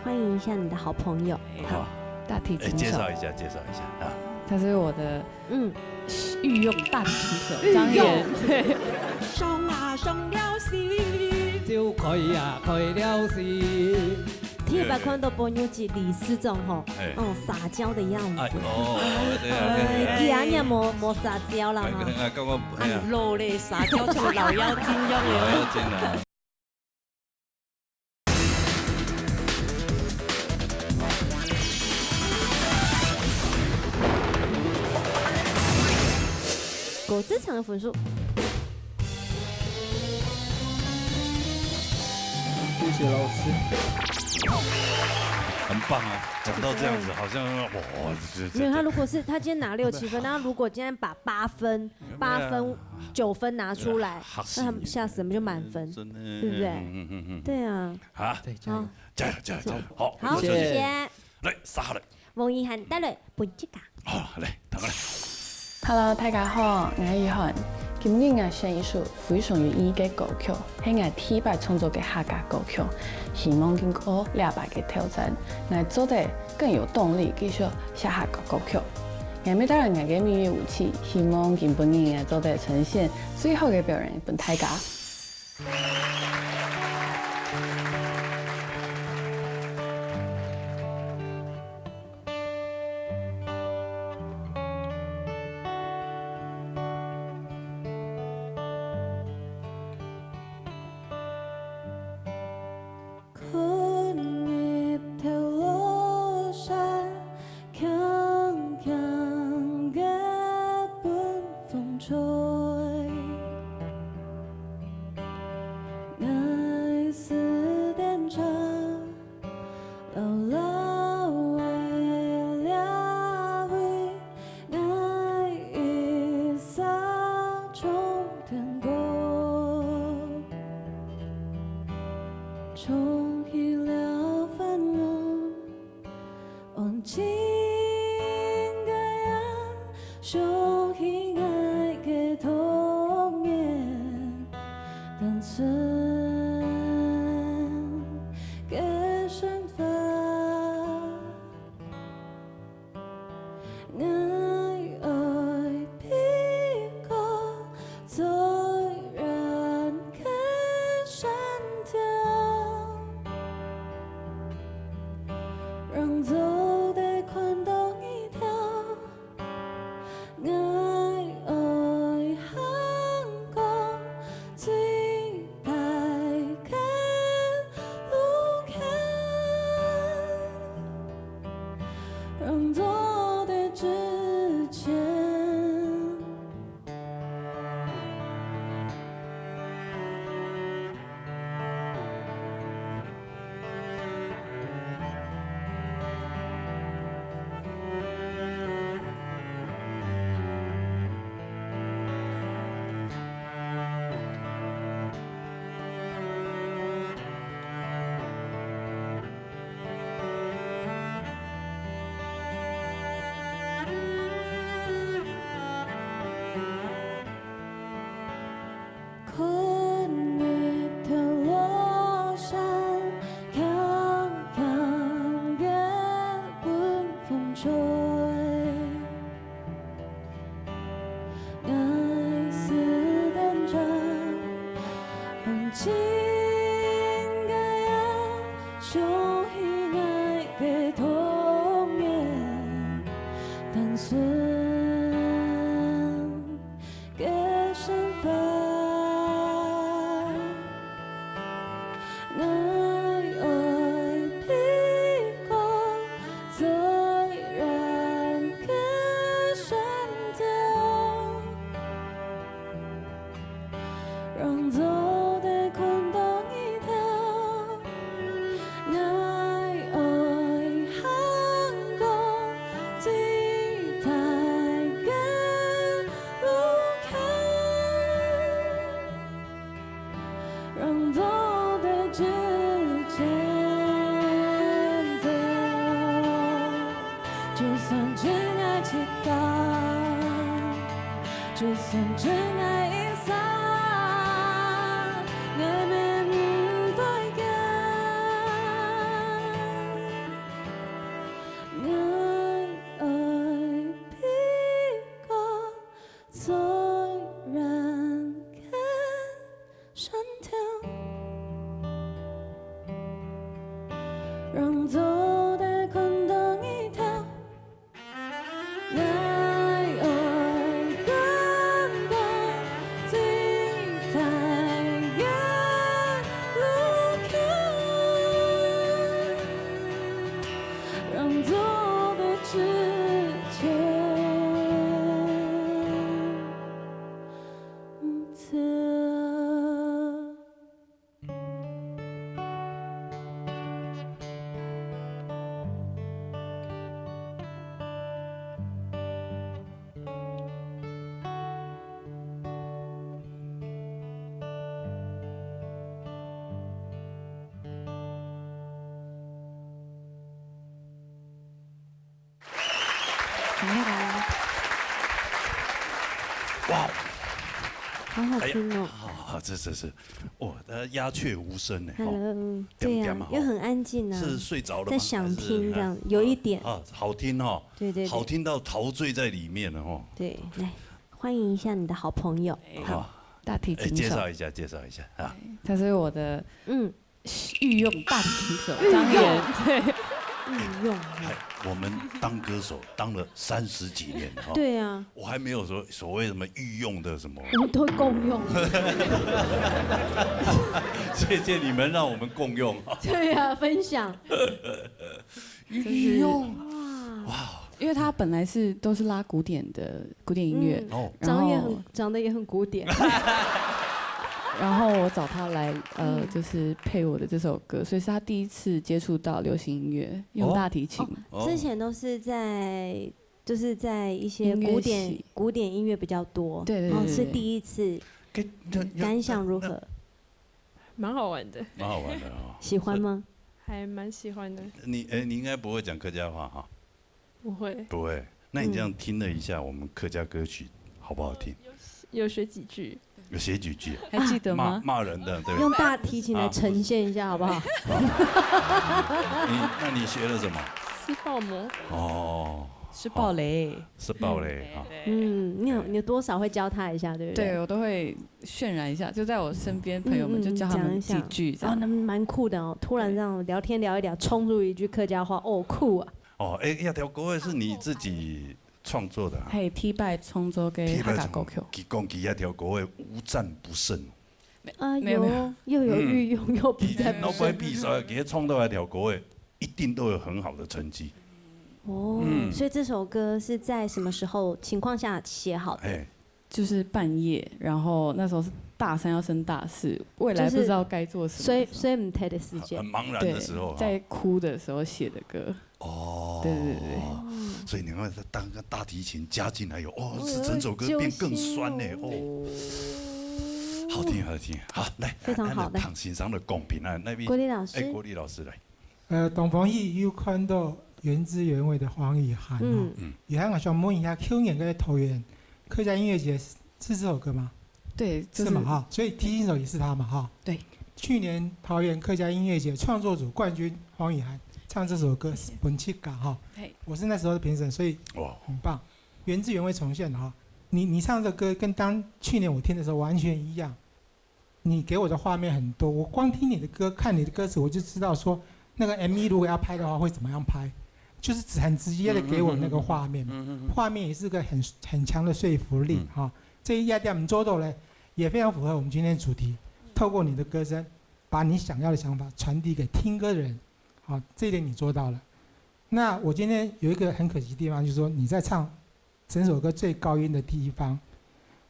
欢迎一下你的好朋友。好，大提哎，琴手，介绍一下，介绍一下啊。他是我的嗯，御用大提琴手御用张燕。对，上啊上了心。就开呀开了心。第一擺看到朋友係理事長吼，哎哦，撒嬌的樣子。哎，哦，对啊，对啊。哎，佢阿娘無無撒嬌啦哈。哎，刚刚，哎呀，啊，老咧，撒嬌像老妖精一樣哎咧。真的。果汁糖的分數，谢谢老师。很棒啊，讲到这样子，好像哇，这没有他，如果是他今天拿六七分，那如果今天把八分、八分、九分拿出来，吓死那他们下次我们就满分，真的，对不对？嗯嗯嗯嗯，对啊，好，对，加油。好，加油加油，好，好，谢谢。来杀了。王一涵带来本这个。好，来，打过来。 Hello，大家好，我係雨涵。今日我選一首非常有意義个歌曲，係我第一擺創作个客家歌曲。希望經過這擺个挑戰，我做得更有動力繼續寫客家歌曲。我會帶來我个音樂武器，希望今晡日我做得呈現最好个表演分大家。情个呀，想起𠊎个童年，單純个生活。𠊎愛飛過最遠个山頭。 讓做得看到日頭，𠊎愛行過最大个路口，讓做得直直走。 就算真愛祈禱，就算真愛一生，𠊎乜毋會驚。𠊎愛飛過最遠个 山頭，讓做得看到日頭。𠊎愛看到最大个路口，讓做得直直走。很厉害啊！哇，好好听哦。啊，这这是，哇，呃，鸦雀无声呢，哈。 Hello，点对呀、点嘛又很安静啊，是睡着了吗？在想听这样还是，有一点啊，好听哈，对对对好听到陶醉在里面了哈。对，来欢迎一下你的好朋友。好，大提琴手哎，介绍一下，介绍一下啊。他是我的嗯，御用大提琴手张远，对，御用。哎，我们当歌手当了三十几年了哈，对啊，我还没有说所谓什么御用的什么，我们都共用。谢谢你们让我们共用。对啊，分享。就是哇，因为他本来是都是拉古典的古典音乐，嗯哦，然后长也很长得也很古典。然后我找他来呃，嗯就是配我的这首歌，所以是他第一次接触到流行音乐，用哦大提琴。哦之前都是在就是在一些音乐古典系古典音乐比较多，对对对对对然后是第一次，给那那感想如何？蛮好玩的，蛮好玩的哦。喜欢吗？还蛮喜欢的。你哎，你应该不会讲客家话哈？不会，不会。那你这样听了一下我们客家歌曲，好不好听？有学几句。有写几句啊？还记得骂吗？骂人的，对不对？用大提琴来呈现一下好不好？你那你学了什么？吃爆膜，哦，是暴雷。是暴雷啊。嗯，你有你有多少会教他一下，对不对，我都会渲染一下，就在我身边朋友们就教他们几句这样。哦，那蛮酷的哦！突然这样聊天聊一聊，冲出一句客家话，哦，酷啊！哦，哎，那条歌是你自己创作的啊？嘿，T-Bike创作个客家歌曲。佢講佢一條歌係無戰不勝。啊，沒有沒有有又有御用又不佢在不老擺比賽，佢創作一條歌係一定都有很好的成績。哦，所以这首歌是在什么时候情况下写好的？哎，就是半夜，然后那时候是大三要升大四，未来不知道该做什么的时候，所以所以唔睇的时间很，茫然对的時候，哈在哭的时候写的歌。哦，对对对对，所以你看，當个大提琴加進來以後，哦，是整首歌變更酸呢，哦，好聽好聽，好來，非常好來，來，唐先生的公平啊，那邊，郭麗老師哎，郭麗老師來，呃，當歡喜又看到原汁原味的黃雨涵哦。嗯，雨涵，𠊎想問一下，舊年个桃園客家音樂節是這首歌嗎？对，就是嘛哈，所以第一首也是他嘛哈。对。去年桃園客家音樂節創作組冠軍黃雨涵唱這首歌《本七嘎》哈。嘿我是那時候的評審，所以哇，很棒，原汁原味重現了哈。你你唱的歌跟當去年我聽的時候完全一樣，你给我的画面很多，我光听你的歌，看你的歌词，我就知道说那个 M V 如果要拍的话会怎么样拍，就是很直接的给我那个画面嘛。画面也是个很很强的说服力哈。这一点做到了，也非常符合我们今天的主题，透过你的歌声，把你想要的想法传递给听歌的人，好，这一点你做到了。那我今天有一个很可惜的地方，就是说你在唱整首歌最高音的地方，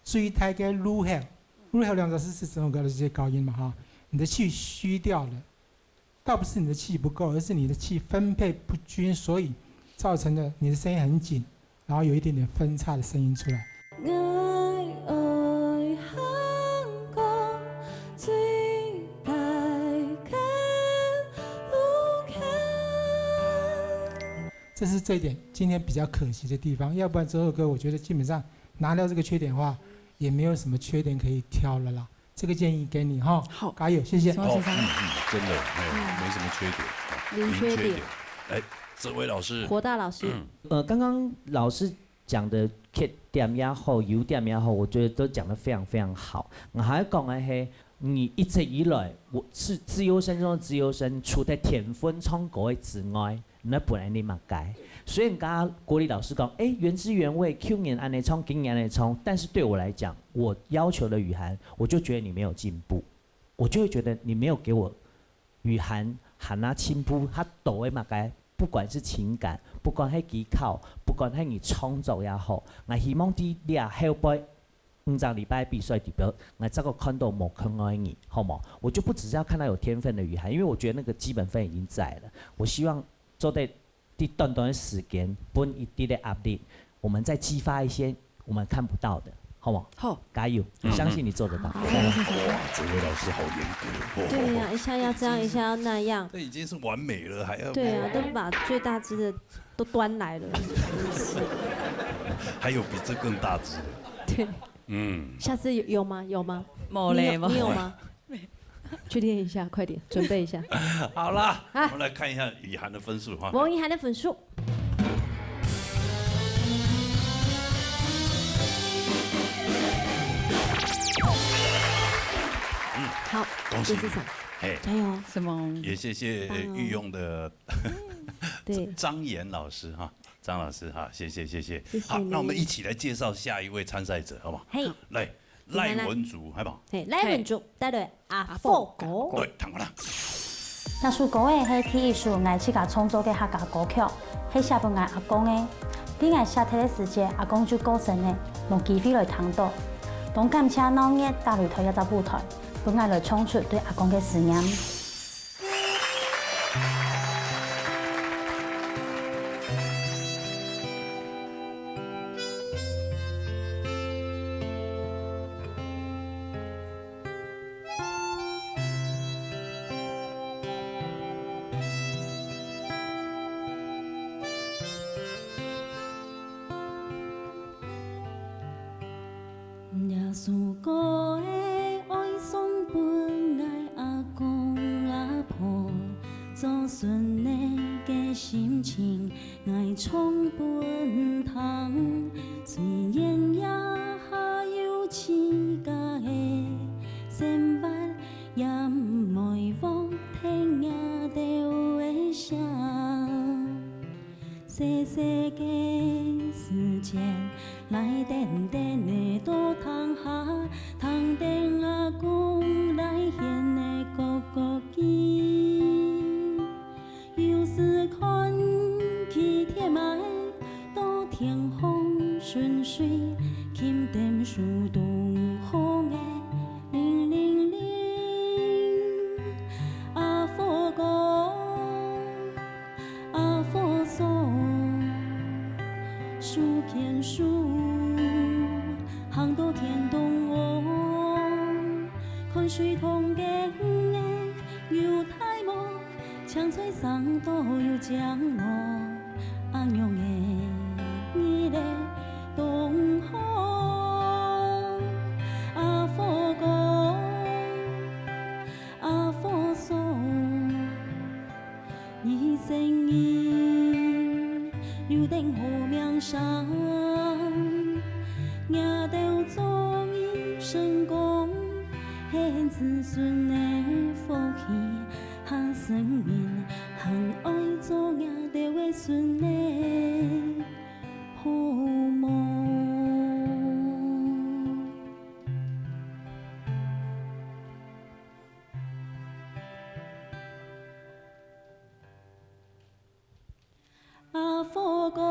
注意它一个 low hell，low hell 两个字是整首歌的最高音嘛哈，你的气虚掉了，倒不是你的气不够，而是你的气分配不均，所以造成了你的声音很紧，然后有一点点分叉的声音出来。 这是这一点今天比较可惜的地方，要不然这首歌我觉得基本上拿掉这个缺点的话，也没有什么缺点可以挑了啦。这个建议给你哈，好，加油，谢谢。好，嗯嗯，真的，哎，没什么缺点，哎，零缺点。零缺点。哎，这位老师，火大老师，呃，刚刚老师讲的缺点也好，优点也好，我觉得都讲得非常非常好。我还要讲的是，你一直以来，我是资优生中的资优生，除了天分唱歌的之外，你本来你嘛该。虽然刚刚国立老师讲，哎，原汁原味，去年恁呢唱，今年恁呢唱，但是对我来讲，我要求的雨涵，我就觉得你没有进步，我就会觉得你没有给我雨涵喊啊进步，他抖的嘛该，不管是情感，不管是技巧，不管是你创作也好，我希望在你後背五隻禮拜比賽裡邊，我再个看到無可愛你，好無？我就不只是要看到有天分的雨涵，因为我觉得那个基本分已经在了。我希望做得在短短的时间，分一点的压力，我们再激发一些我们看不到的，好无？好，加油，我相信你做得到。哇，这位老师好严格哦。对呀，一下要这样，一下要那样。这已经是完美了，还要对啊，都把最大只的都端来了。还有比这更大只的？对，嗯，下次有有吗？有吗？没嘞，你有你有吗？去练一下，快点，准备一下。好啦，啊，我们来看一下雨涵的分数哈。王雨涵的分数。嗯，好，恭喜你，谢谢。嘿，加油！什么？也谢谢御用的，嗯，对，张岩老师哈，张老师哈，谢谢谢谢。谢谢你。好，那我们一起来介绍下一位参赛者，好不好？嘿，来，赖文竹，好不好？嘿，赖文竹，带队。 阿福哥。对，听好啦。這首歌仔係第一首𠊎自家創作个客家歌曲，係寫分𠊎阿公个。在𠊎寫忒个時節，阿公就過身了，無機會來聽到。當感謝鬧熱打擂台這隻舞台，分𠊎來唱出對阿公个思念。 這首歌仔愛送分𠊎阿公阿婆，做孫仔个心情， 𠊎唱分聽，雖然這下有自家个生活，也毋會忘忒若兜个聲。細細个時節，來跈等仔到廳下，聽等阿公來掀个角角機。 有時看佢貼埋到天空順水，輕點手中風个鈴鈴鈴。阿福哥，阿福嫂，手牽手，行到天中央，看水塘个魚仔有大無？ 青菜生到有靚無，恁樣个日仔當好。阿福哥，阿福嫂，一生人留等好名聲，若兜做人成功，係子孫个福氣，下生人還愛做𠊎兜个孫个好無？ 阿火哥，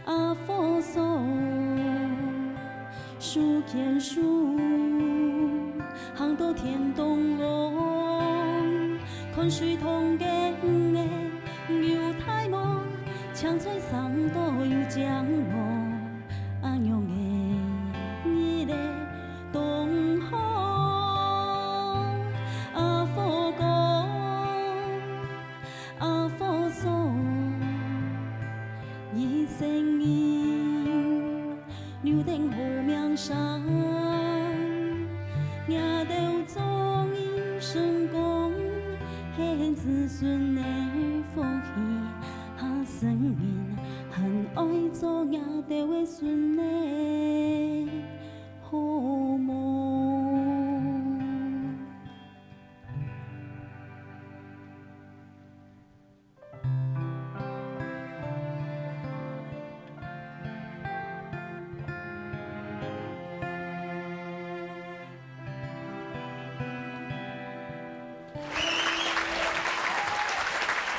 阿火嫂，手牽手，行到天東望，看水塘个魚仔有大無，青菜生到有靚無，阿娘个你个同好，阿火哥。 阿火嫂，一生人，留等好名聲，𠊎兜做人成功，係子孫个福氣，下生人還愛做𠊎兜个孫个好無？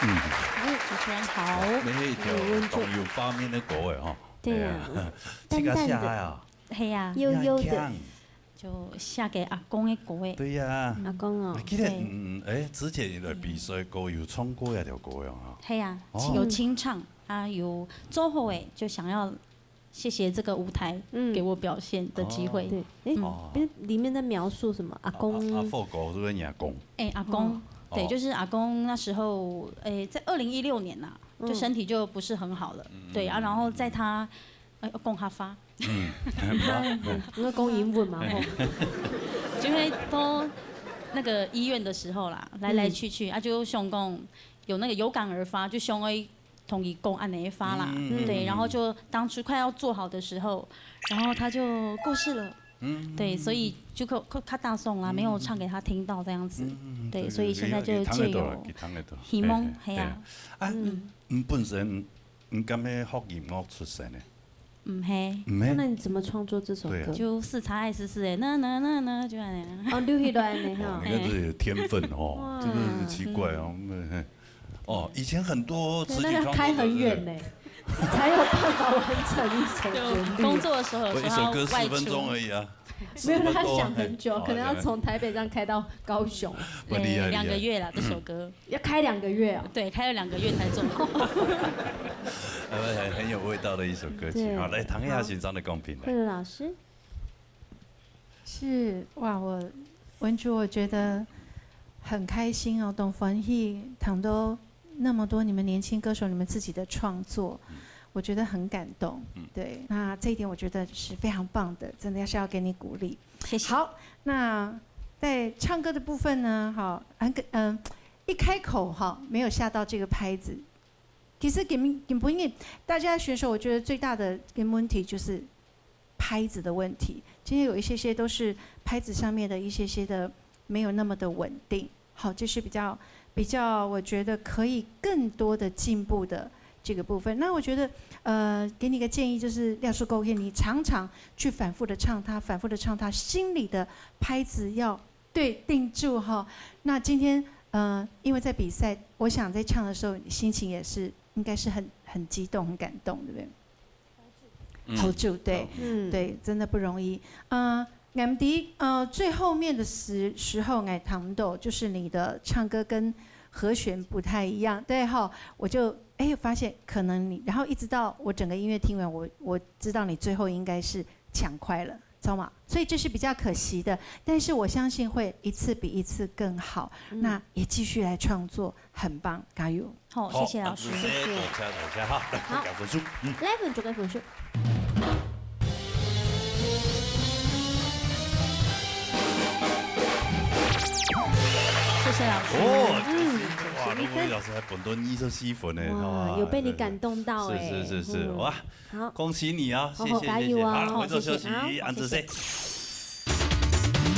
嗯。哎，主持人好。你係一條當有畫面个歌仔吼。對啊，自家寫个啊。係啊，悠悠的。強。就寫給阿公个歌仔。對呀。阿公哦。記得，嗯，哎，之前來比賽過，有唱過這條歌仔啊。係啊，哦有清唱啊，有做好誒，就想要謝謝這個舞台嗯給我表現的機會。對，哎哦，那裡面在描述什麼？阿阿公阿火哥是不是你阿公？哎，阿公，哦对，就是阿公那时候，哎，在二零一六年呐，嗯就身体就不是很好了，对啊，然后在他，哎，讲客话，嗯，你要讲英文嘛？吼就会到那个医院的时候啦，来来去去啊，就想讲有那个有感而发，就想要同伊讲安尼的话啦，嗯对，然后就当初快要做好的时候，然后他就过世了。嗯对，所以就可可卡大送啦，没有唱给他听到这样子。嗯对，所以现在就借由听得到，希望，嘿呀，啊，你本身你敢係学音乐出身的？嗯嘿，唔係，那你怎么创作这首歌？对啊就四叉爱思思哎，那那那那就安尼啊。哦，留下来呢哦哈，。你看这有天分哦，哇真的是奇怪哦。嗯嘿哦，以前很多词曲创作者那要开很远呢，才有办法完成一首旋律。就工作的时候有时候要我一首歌十外分钟出，而已啊，没有，十分钟他想很久，嘿可能要从台北这样开到高雄，不厉害哎两个厉害。月啦，这首歌，要开两个月哦。对，开了两个月才做好。呃，很很有味道的一首歌曲。对好，来，唐亚欣上的公屏来。慧茹老师，是哇，我文竹我觉得很开心哦，当欢喜听到那么多你们年轻歌手你们自己的创作，我觉得很感动。对，那这一点我觉得是非常棒的，真的是要给你鼓励。谢谢。好，那在唱歌的部分呢，哈，很嗯，一开口哈，没有吓到这个拍子。其实根本根本大家选手，我觉得最大的一个问题就是拍子的问题。今天有一些些都是拍子上面的一些些的没有那么的稳定。好，这是比较比较，我觉得可以更多的进步的这个部分。那我觉得，呃，给你一个建议，就是廖树沟可以你常常去反复的唱它，反复的唱它，心里的拍子要对定住哈。那今天，呃，因为在比赛，我想在唱的时候，你心情也是应该是很很激动、很感动，对不对？嗯好久，对。嗯，对，真的不容易。呃，俺们第一，呃，最后面的时时候，俺谈到就是你的唱歌跟和弦不太一样，对哈，我就哎发现可能你，然后一直到我整个音乐听完，我我知道你最后应该是抢快了，知道吗？所以这是比较可惜的，但是我相信会一次比一次更好。那也继续来创作，很棒，加油！好，谢谢老师。多谢多谢哈，来，好给分数。嗯，来分数，给分数。谢谢老师。哦，嗯哇，十一分陆老师还分到二十四分呢，哇，有被你感动到哎，是是是是，嗯哇，好，恭喜你啊！好好加油哦，好，回到消息，好，安子谢谢，谢。好。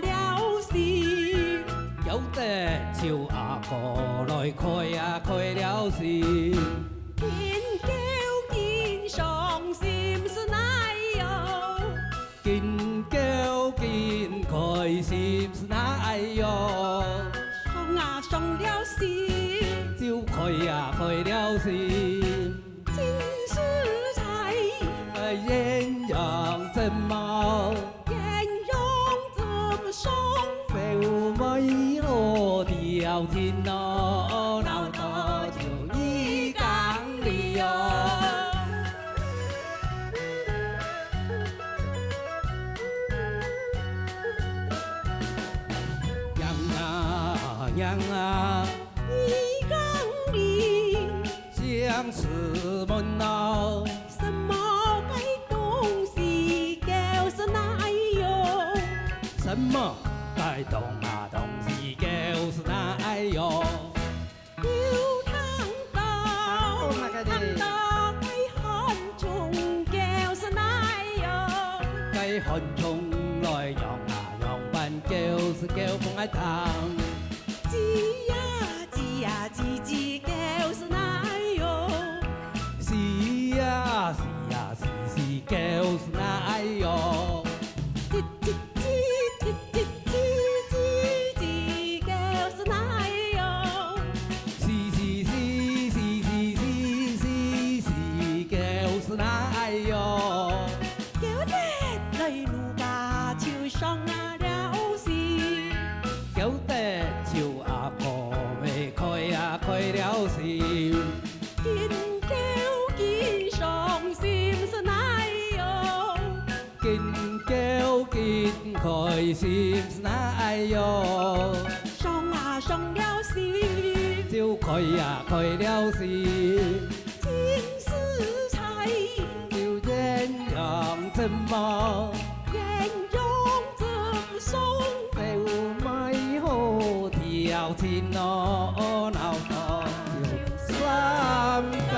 了心。有得就阿哥來開啊開了心。緊噭緊傷心是哪喲？緊噭緊開心是哪喲？傷啊傷了心。就開啊開了心。 盡是在，呃，鴛鴦枕帽。鴛鴦枕上。小妹好調情哦，鬧到就二更哩哦。娘啊，娘啊，二更哩。 將士們鬧。什麼个東西叫是哪喲？什麼東啊東西狗是哪樣？有聽到，聽到該漢中狗是哪樣？該漢中來樣啊樣般狗是狗公愛聽。吱呀吱呀吱吱狗是哪樣？ 是啊，是啊，是是狗是哪樣？吱吱吱吱吱吱吱吱狗是哪樣？是是是是是是是是狗是哪樣？狗得來奴家就傷啊了心。狗得就阿哥妹開啊開了心。 緊噭緊傷心是哪樣？緊噭緊開心是哪樣？傷啊傷了心，就開啊開了心。盡是在，就鸳鸯怎麼？鸳鸯怎麼 手舞賣好調情哦，鬧到三更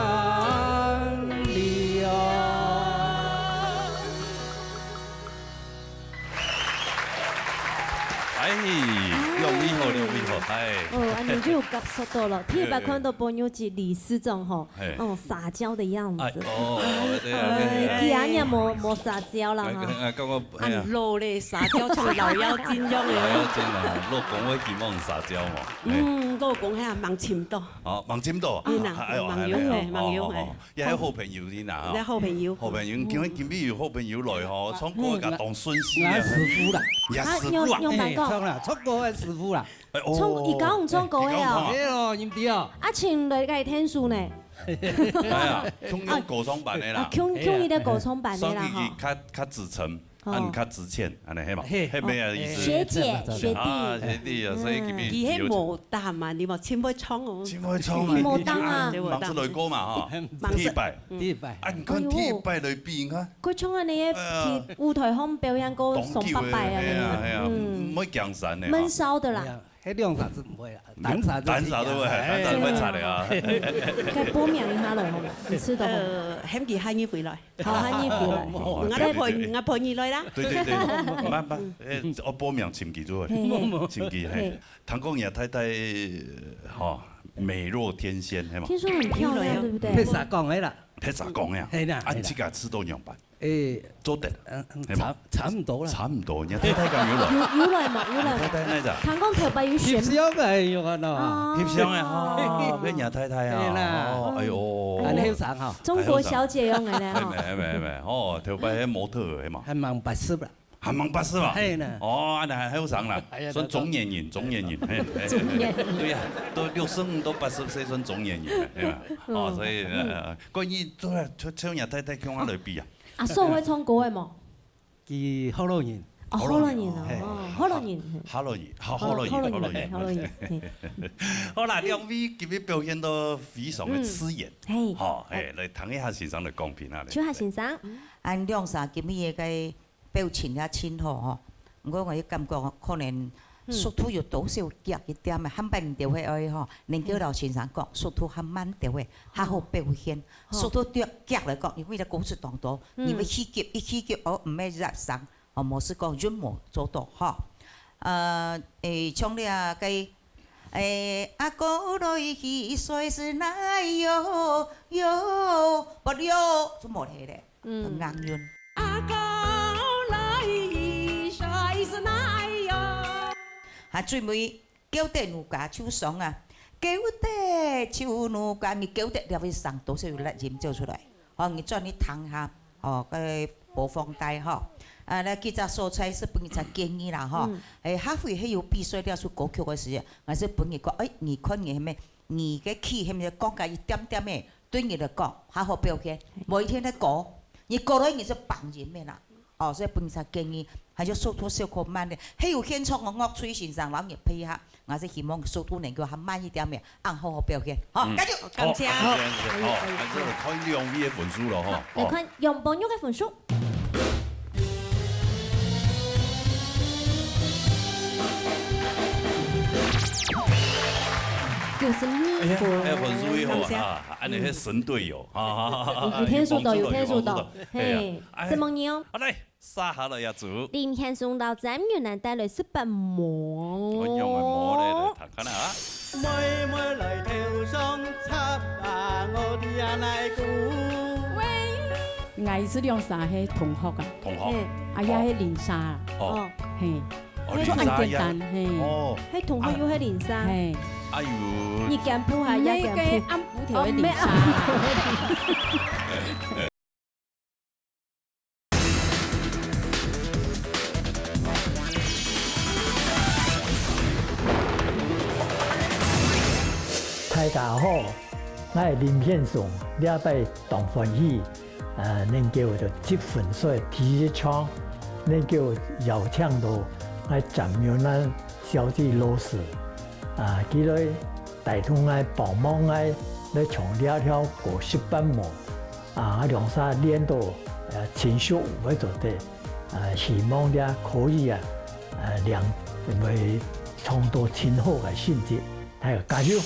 了。哎，兩位好，兩位好，哎。哦，恁樣就有感受到了。第一擺看到朋友及理事長吼，嘿。哦，撒嬌的樣子。哎，哦，對啊，對啊。哎，佢阿娘無，無撒嬌啦，哈。哎，哎，剛剛 哎呀。恁老咧，撒嬌像老妖精樣个。老妖精啊，老公會希望撒嬌嘛。哎。嗯，老公遐吂尋到。哦，吂尋到啊。嗯啊，哎喲，吂有，哎喲，嘿，吂有，哦，哦，哦，嘿。也係好朋友呢啦，吼。也好朋友。好朋友，今日，今日有好朋友來吼，唱歌个當順序啊。啊，師傅啦。也師傅啊。啊，用，用板凳。哎，唱啦，唱歌个師傅啦。哎，哦。唱，佢教你唱歌个哦。哎，佢教你唱啊。對咯，你毋知哦。啊，請來个天使呢？哎呀，共樣歌唱班个啦。啊，共，共一个歌唱班个啦，吼。所以佢較，較資深。 哦。啊，你較值錢，恁呢，係嘛？嘿，係咩意思？哦，學姐，嘿，學弟。啊，學弟啊，所以今日嗯。佢係無膽啊，你無真會唱哦。真會唱啊。佢無膽啊。吂出來過嘛，吼。吂出，第一擺。嗯。第一擺。啊，你看哎喲。第一擺來比，你看。佢唱恁呢，哎呀。在舞台項表演過上百擺啊，當久个，係啊，係啊，嗯。毋會驚山个嘛。悶騷的啦。哎呀，該兩儕子毋會啦，兩，單儕子，單儕都會，哎。單儕都會插个啊。該報名一下咯，好嗎？你知道嗎？呃，喊佢喊你回來。 好，喊你過來。𠊎來陪，𠊎陪你來啦。對，對，對，慢慢，哎，𠊎報名尋佢做，嘿，嘿。尋佢，嘿。嘿。聽講你太太，吼，美若天仙，係嘛？聽說很漂亮，對不對？別儕講个啦。別儕講呀。嘿啦，啊，嘿啦。自家試著仰般？哎，做得，嗯，嗯，係嘛？差，差毋多啦。差毋多，你太太敢有來？有，有來嘛，有來嘛。你太太哪隻？聽講頭擺有選。翕相个，有看到啊？哦。翕相个，哦，該你太太啊，嘿啦。哦，哎喲。恁後生哈。中國小姐樣个咧，哈。哎，沒，沒，沒，哦，頭擺該模特兒嘛。還吂八十啦。還吂八十啊？嘿呢。哦，恁呢還後生啦，哎呀，算中年人，中年人，嘿，嘿，中年人。對呀，都六十五到八十歲算中年人了，對吧？哦，嗯。所以，呃，關於做，做，做你太太，共下來比啊。阿叔會唱歌个無？佢學老人。哦，學老人啊，嘿。哦，學老人。學老人，學，學老人，哦，學老人，學老人。學老人，嘿。好啦，兩位今日表現到非常个自然。嗯。嘿。好，嘿，來聽一下先生个講評啊，來。請先生。恁兩儕今日个 表情也真好吼。毋過𠊎个感覺可能速度有多少遽一點仔，下擺你兜會愛吼，能夠摎先生講，速度較慢兜仔，較好表現。速度較遽來講，因為這故事當多，你會氣急，一氣急哦，毋會入聲，哦，無係講韻無做到吼。呃，誒，像這个，誒，阿哥來去睡是哪喲喲，不了，就無了咧，嗯。很押韻。 阿哥來一下是哪喲？啊，最尾，狗得奴家就傷啊，狗得就奴家，你狗得這位聲都係有力音走出來。吼，你轉去聽下，吼，該播放帶吼。啊，該幾隻所在係分你隻建議啦，吼。嗯。誒，下回係有比賽這首歌曲个時節，𠊎係分你講，誒，你看你係咩，你个key係咩降低一點點仔， 對你來講，較好表現。無一定係高，你高了你係放音个啦。哦，所以分儕建議，還有速度小可慢點。還有現場个樂隊先生摎你配合，𠊎係希望速度能夠較慢一點仔，恁好好表現。好，嗯。加油！好，感謝。好，感謝，感謝。好，恁樣就看兩位个分數囉，吼。好，來看楊寶玉个分數。九十二分。哎呀，哎，分數以後啊，感謝。恁呢係神隊友，哈哈哈哈哈。有，有聽數到，有聽數到。嘿，哎呀，哎，什麼人哦？啊，來， 續下來呀，主。林賢松到詹玉蘭帶來十八毛。仰般个毛呢？來聽看啊。妹妹來頭上插啊，我的呀來鼓。𠊎係兩儕係同學啊。同學。嘿。啊，也係鄰舍啊。哦。哦。嘿。哦，就恁簡單，鄰舍呀。嘿。哦。係同學又係鄰舍。嘿。哎喲。你敢พูด啊？也敢พูด。那個暗晡頭个鄰舍啊。哦，沒有。 大家好，𠊎係林賢松，這擺當歡喜，呃，能夠在積分賽第一場，能夠邀請到𠊎詹玉蘭小姐老師，啊，佢來帶動𠊎，幫忙𠊎來唱這條歌十八毛。 啊，兩儕練到，呃，盡熟會做得，呃，希望這可以啊，呃，兩，會創造盡好个成績，大家加油！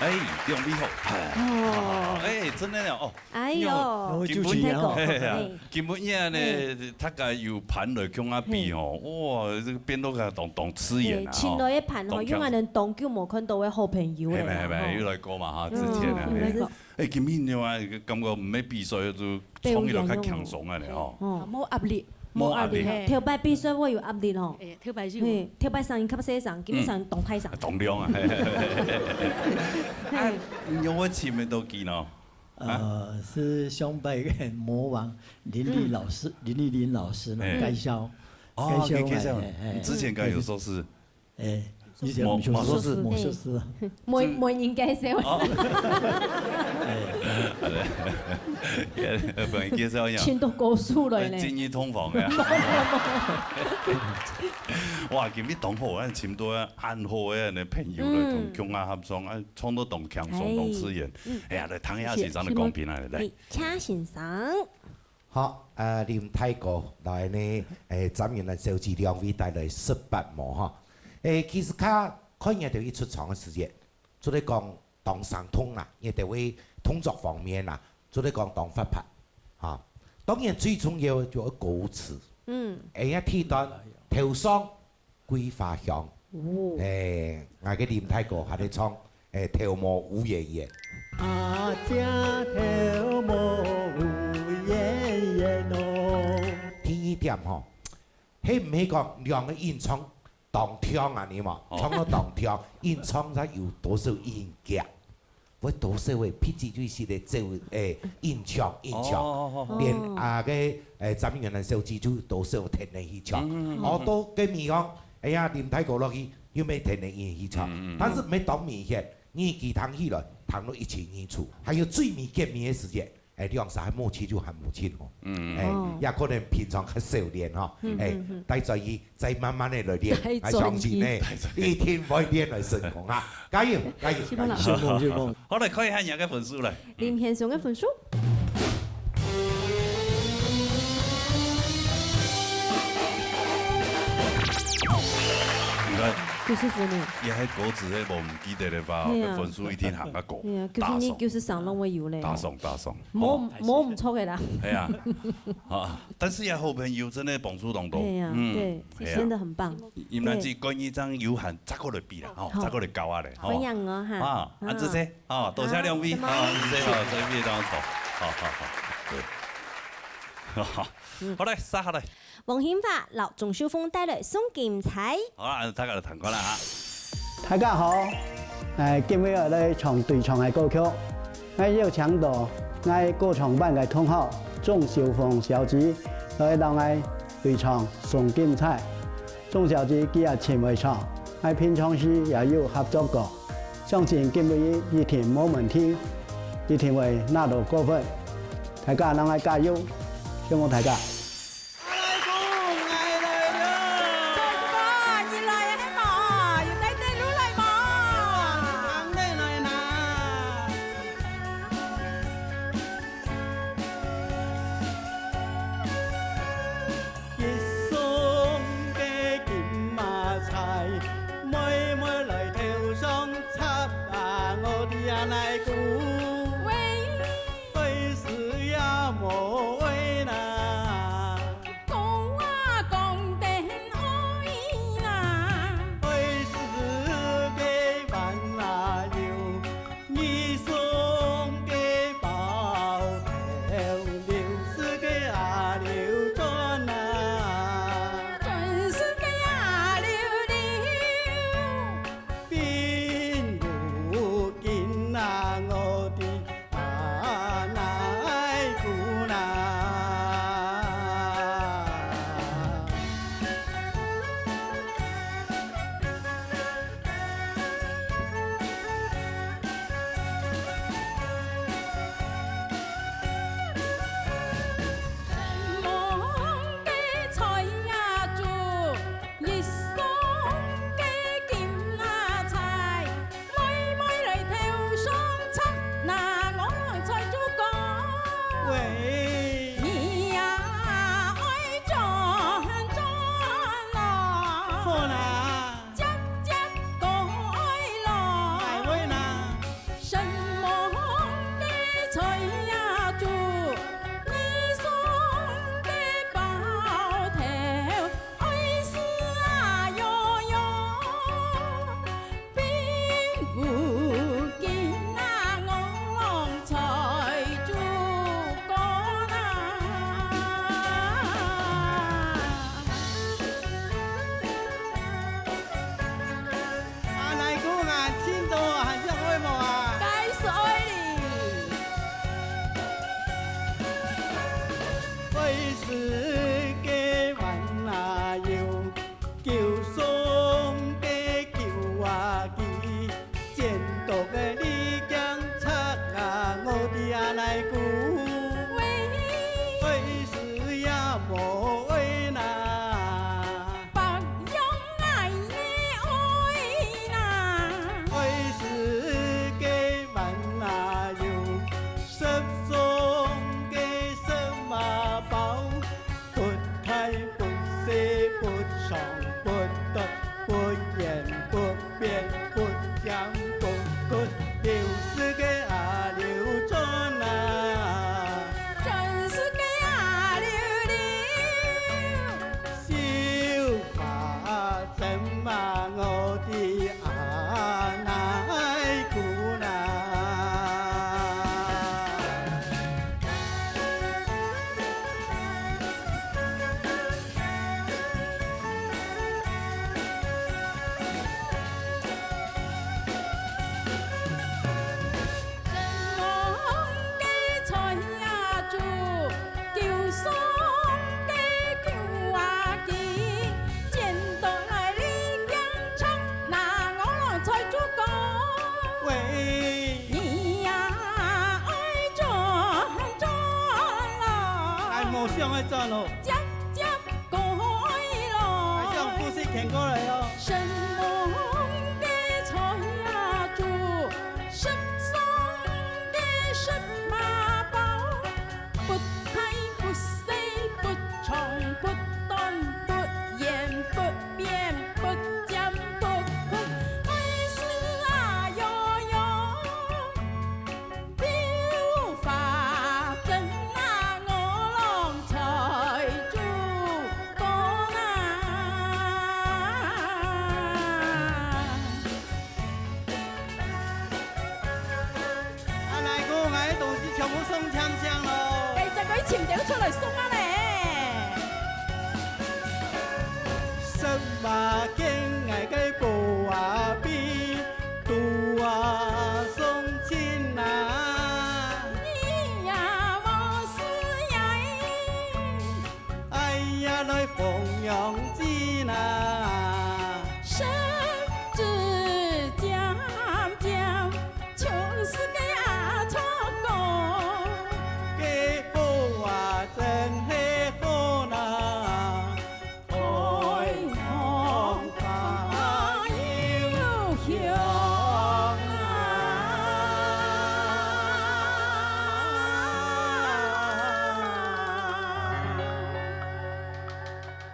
哎，兩位好。哦。哎，真个哦，哎喲，有，有主持人哦。嘿啊，嘿。今晡日呢，嘿。大家有伴來共下比吼，嘿。哇，這個變到个當，當刺眼啊，嘿，親愛个伴吼，當強。永遠當久無看到个好朋友了啦，係咩，係咩，吼。又來過嘛哈，之前啊，嗯，嘿。又來過。哎，今晡日啊，感覺毋係比賽，就唱起來較輕鬆啊，吼。哦。無壓力。無壓力。無壓力，嘿。頭擺比賽會有壓力吼。哎，頭擺有。嘿，頭擺聲音較細聲，今晡聲當大聲。嗯。當亮啊，嘿。嘿。啊，你有會尋得到佢喏？呃，是上擺个魔王林立老師，林立林老師呢，哎。介紹，哦，介紹，介紹，哎，哎，哎。你之前跟他有熟識？哎，以前魔，魔術師。魔術師。没，没人介绍。哦。哎。不然介绍一下。请到高手了呢。哎，建议同房呀。哇，今日当好，俺请到恁好个朋友来同共下合作，啊，创作当轻松，当自然。哎，嗯。哎呀，来听一下先生个讲评啊，来。哎，请先生。好，呃，林大哥，来呢，哎，张云兰小姐两位带来十八毛哈。哎，其实看，看你兜一出场个时节，就係讲当生动啦，你兜个动作方面啦，就係讲当活泼，哈。当然最重要就係歌词，嗯。哎呀，第一段，头上 桂花香。哦。哎，𠊎个林大哥還在唱，哎，頭毛烏煙煙。阿姐頭毛烏煙煙哦。第二點吼，係毋係講兩個音唱當像啊？你嘛，哦。唱到當像，音唱才有多少音格？ 會多少个，譬如就係咧做，誒，音腔，音腔。哦，哦，哦，哦。連啊个，誒，咱們原來小姐就多少天然氣腔。嗯，嗯，嗯，哦，到个地方，哎呀，林大哥落去，又沒天然氣腔。嗯，嗯，嗯。但是沒當明顯，你佢聽起來，聽到一清二楚。還有最尾結尾个時節，誒，兩儕還默契就還無盡好。嗯，嗯。誒，哦。也可能平常較少練哈。嗯，誒，嗯，嗯。帶轉去 再慢慢个來練，帶轉去。𠊎相信呢，帶轉去。一定會練來成功啊！加油，加油，加油！希望老師。希望，希望。好，來看一下你个分數來。林先生个分數。你看，九十分呢。也還高子个，無毋記得了吧？對啊。該分數一定行較高。對啊，九十二、打爽。九十三攏會有咧。打爽，打爽。無，哦。無毋著个啦。哎呀，啊，但是也好朋友真的幫助當多。哎呀，嗯，對，哎呀。真的很棒。 因為這關於這樣有限，再過來比啦，吼，好。再過來搞啊咧，吼。歡迎哦，哈。啊，啊，嗯。這些，哦，多謝兩位，好，啊，這些，好，這位當好，好，好，好，對。好，好來，接下來。黃興發摎鍾秀鳳帶來送金彩。好啦，大家來聽看啦，哈。大家好，哎，今日愛來唱對唱个歌曲。 𠊎邀請到𠊎歌唱班个同學鍾秀鳳小姐來摎𠊎對唱送金彩。鍾小姐佢也盡會唱，𠊎平常時也有合作過，相信今晡日一定無問題，一定會拿到高分。大家摎𠊎加油，希望大家。 阿拉公，𠊎來了。做麼个？你來了係無？有帶電路來無？有啊，有帶來啦。一雙个金馬彩，妹妹來頭上插啊，我的阿奶姑。喂。 會死也無會啦。不長不短，不圓不扁，不尖不闊，溜絲个阿溜轉啊！轉絲个阿溜溜，繡花針啊，我的阿奶姑娘。 喂。你呀，愛轉，轉咯。哎，無想愛轉咯。接，接，過來。哎，像故事牽過來哦。生猛个菜呀，煮，十鬆个十麻包。 不大不細，不長不短，不圓不扁，不尖不闊，愛是啊，樣樣，丟花針啊，我郎才做工啊。 阿奶公，𠊎个東西全部送淨淨咯。該隻个尋兜出來送啊咧。十萬斤𠊎个布啊比，都啊送盡啊。你呀，無事呀。 哎呀，來奉養子哪。身子漸漸，就是个阿叔公。个好啊，真係好哪，開放花又香啊。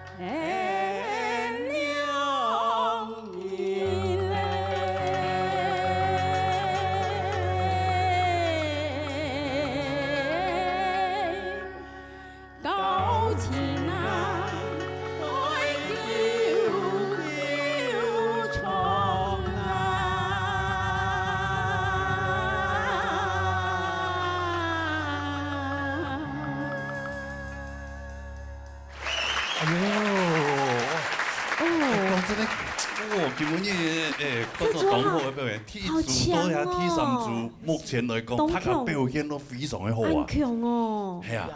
哎喲，哦，講真个，哦，今晡日，誒，這組好，當好个表演，第一組到遐第三組，目前來講，大家表現都非常个好啊。恁強哦。係啊。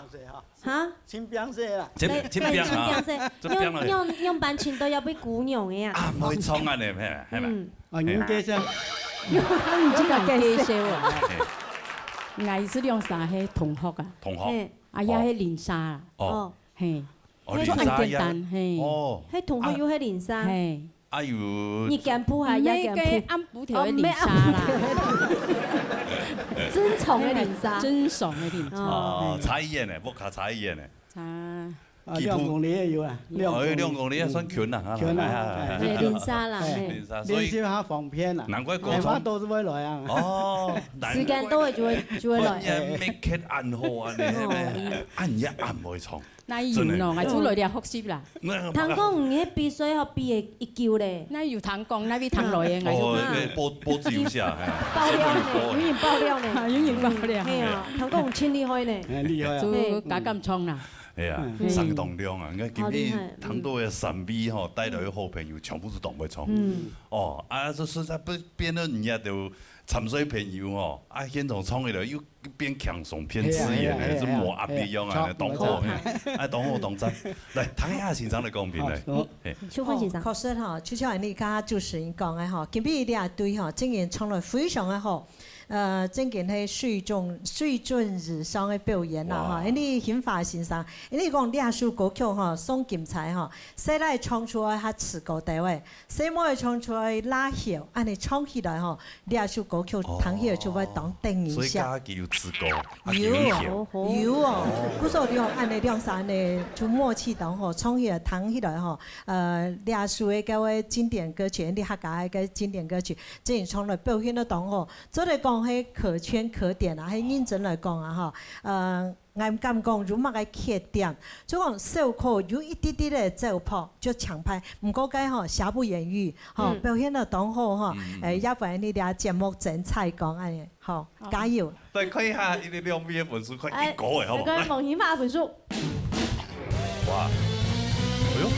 哈？真拼勢啦。真，真拼啊。真拼勢。真拼啊。用，用，用板琴都要變姑娘个啊。啊，毋會唱啊呢，係，係啦。嗯。啊，你介紹。你自家介紹啊。係。𠊎係兩儕个同學啊。同學。係。啊，也係鄰舍啊。哦。哦。 係，哦，你講恁簡單，鄰舍也，係。哦。係同學又係鄰舍。係。哎喲。你間鋪還係間鋪？毋係个暗晡頭个鄰舍啦。哦，毋係暗晡頭个鄰舍。正常个鄰舍。正常个鄰舍。哦，差一遠呢，屋下差一遠呢。差。啊，兩公里也有啊，兩公里。哦，兩公里也算近啦，哈。近啦，哎，哎，哎。係，鄰舍啦，哎，係。鄰舍，所以練習較方便啦。難怪高中。哎，話都係會來啊。哦，難怪。時間到了就會，就會來。哎，make it恁好啊，你，哦。恁也恁會唱。 哪有喏，真个。𠊎就來這學習啦。聽講你个比賽吼比个已久咧。哪有聽講，哪位聽來个，𠊎就哦，知。對，報，報紙有寫，嘿。爆料呢，有人爆料呢。啊，有人爆料。嗯，係啊，聽講真厲害呢。很厲害啊。就敢敢唱啦。哎呀，嗯。相當亮啊！你看今日好厲害，嗯。聽到个三位吼，帶來个好朋友，全部係當會唱。嗯。哦，啊，這實在不，變到人家都參賽朋友吼，啊，現場唱起來又 變輕鬆，變自然个，係啊，係啊，係啊，係無壓力樣啊，係啊，當好，著，嘿，哎，當好，當讚。來，聽一下先生个講評來。好，好。嘿。秀芬先生。哦，確實吼，就像恁呢，剛剛主持人講个吼，今晡日這隊吼，真个唱了非常个好。呃，正經係水準，水準以上个表演啦，吼。哇。因為興華先生，因為講這首歌曲吼，送金釵吼，細賴唱出來較自高調个，細妹唱出來拉曉，恁呢唱起來吼，這首歌曲聽起來就會當得人惜。哦，所以家己有自高，啊，有哦，有曉。有哦。故所你看恁呢兩三个就默契當好，唱起來、聽起來吼，呃，這首个該位經典歌曲，你客家个經典歌曲，真正唱來表現得當好。 做得講係可圈可點啊，係認真來講啊，吼。呃，𠊎毋敢講有麼个缺點，就講小可有一滴滴个走爿就強派，毋過該吼瑕不掩瑜，吼，嗯。表現得當好吼，嗯，嗯，嗯。呃，要不然你這節目真採光，哎，吼，好。加油。再看一下你兩位个分數，看一個个，好不好？哎，來。再看王興華分數。 哇，哎喲，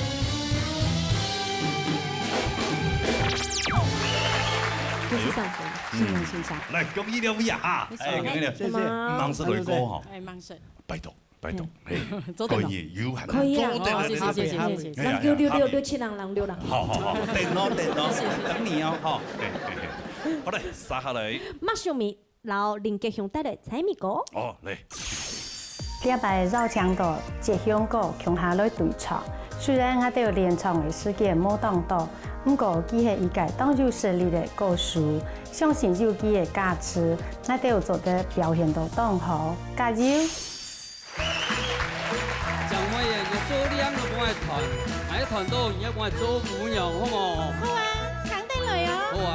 六十三分，哎喲，嗯，先生，先生。來，恭喜兩位啊，哈，不錯。哎，恭喜兩位。謝謝。毋通失禮哦，哈。哎，毋通失禮。拜託，拜託，嗯。嘿，做得了。可以，有閒，可以啊。做得了，哦，謝謝，謝謝，謝謝。哎呀，人六六六，哎呀，六七人，人六人。好，好，好，等哦，等哦，謝謝。等你哦，哈。嘿，嘿，嘿。好嘞，接下來。麥秀敏 摎林傑雄帶來猜謎歌。哦，來。這擺邀請到傑雄哥共下來對唱。雖然𠊎兜連唱个時間無當多，毋過佢係一個當有實力个歌手，相信有佢个價值，𠊎兜做得表現到當好。加油！ 講話也，你做靚都幫𠊎彈，𠊎彈到你也幫𠊎做舞娘，好無？好啊，聽得來哦。好啊。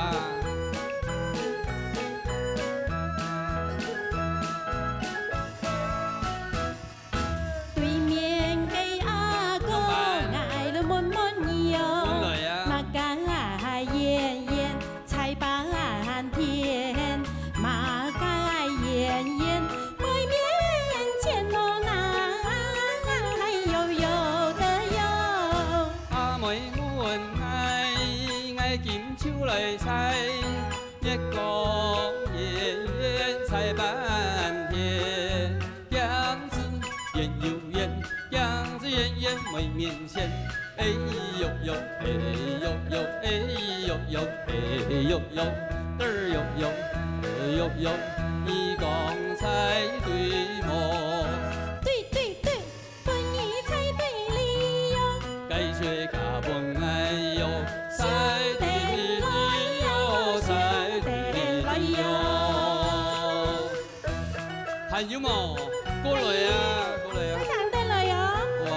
對面个阿哥，仰般？𠊎來問問你哦。問來啊。麼个圓圓 在半天，麼个圓圓，妹面前喏，哪有有的有。阿妹問𠊎，𠊎今就來猜，月光圓圓在半天，鏡子圓又圓，鏡子圓圓妹面前。 哎喲喲，哎喲喲，哎喲喲，哎喲喲，嘚儿喲喲，嘚儿喲喲，你講猜對無？對對對，分你猜對哩喲。該就加分𠊎喲，猜對哩喲，猜對哩喲。 還有無？過來啊，過來啊。再聽得來哦。好啊。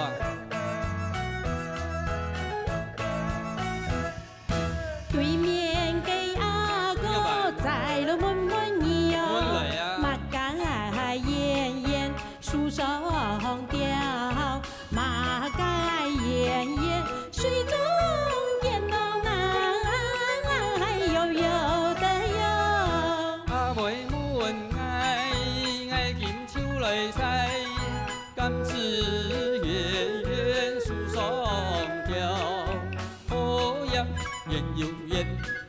對面个阿哥，再來問問你哦。問來啊。麼个圓圓樹上吊？ 麼个圓圓水中間喏，哪有有的有。阿妹問𠊎，𠊎今就來猜，柑子圓圓樹上吊，荷葉圓又圓，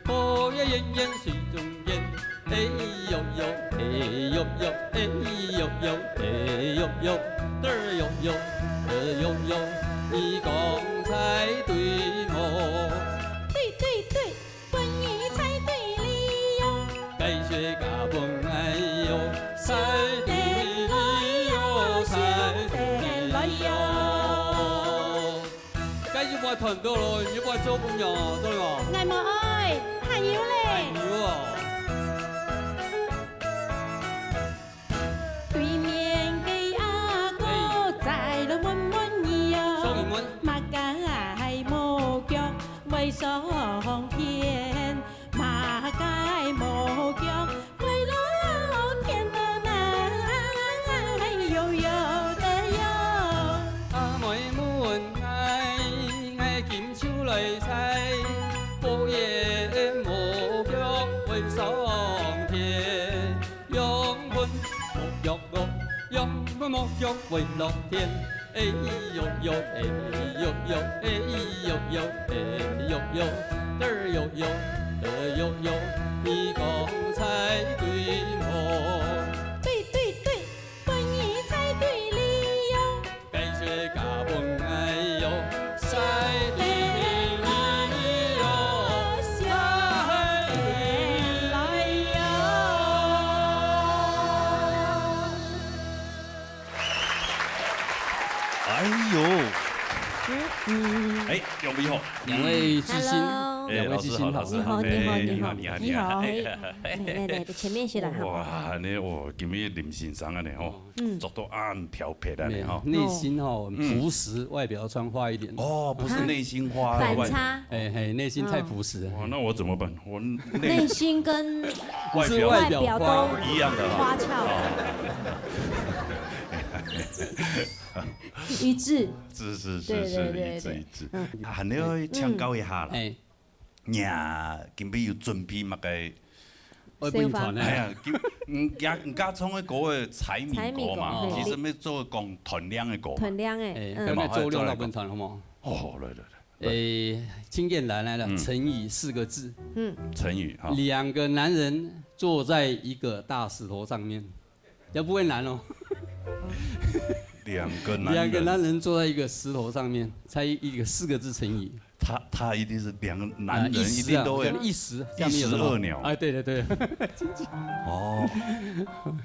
荷葉圓圓水中 圓，哎喲喲，哎喲喲，哎喲喲，哎喲喲，嘚兒喲喲，嘚兒喲喲，你講猜對無？對對對，分你猜對哩喲。該就加分𠊎喲，猜對哩喲，猜對哩喲。 該又毋愛團隊咯，又毋愛做朋友，對無？𠊎無愛，還有咧。還有哦。對面个阿哥，哎。再來問問你哦。送你們。麼个無腳會上天？ 麼个無腳會落田喏，哪有有的有。阿妹問𠊎，𠊎今就來猜，火焰無腳會上天，羊群無腳哦，羊群無腳會落田。 哎喲喲，哎喲喲，哎喲喲，哎喲喲，嘚兒喲喲，嘚兒喲喲，你講猜對無？對對對，分你猜對哩喲。該就加分𠊎喲，猜對哩喲，猜對哩喲。你好，两位知心，Hello。两位知心好。老师好，老师好。你好，你好，哎，你好，你好。你好，哎，哎，来，来，来，前面先来，好不好？哇，恁呢，哇，今日林先生恁呢吼，嗯。做到恁挑撇恁呢吼。内心吼，很朴实，外表穿花一点。哦，不是内心花，反差。哎，嘿，内心太朴实了。哇，那我怎么办？我内内心跟外表都一样的哈。花俏。哦。一致。是，是，是，对，是，对，对，一致，对。一致。嗯。啊，恁呢请教一下啦。嗯。哎。 你今晡日有準備麼个？愛分你團呢？哎呀，今，嗯，人，人家唱个歌个猜謎歌嘛，猜謎歌，嘿。其實愛做講團練个歌嘛。團練个，哎，嗯。對嘛，那周六老本團好不好？哦，來，來，來。哎，經驗來，來了，嗯。成語四個字。嗯。成語，哈。两个男人坐在一个大石头上面。 也不会难哦。两个男人。两个男人坐在一个石头上面，猜一个四个字成语。他，他一定是两个男人，啊，一石啊，一定都会一石，这样没有什么。一石二鸟。哎，对，对，对。哦，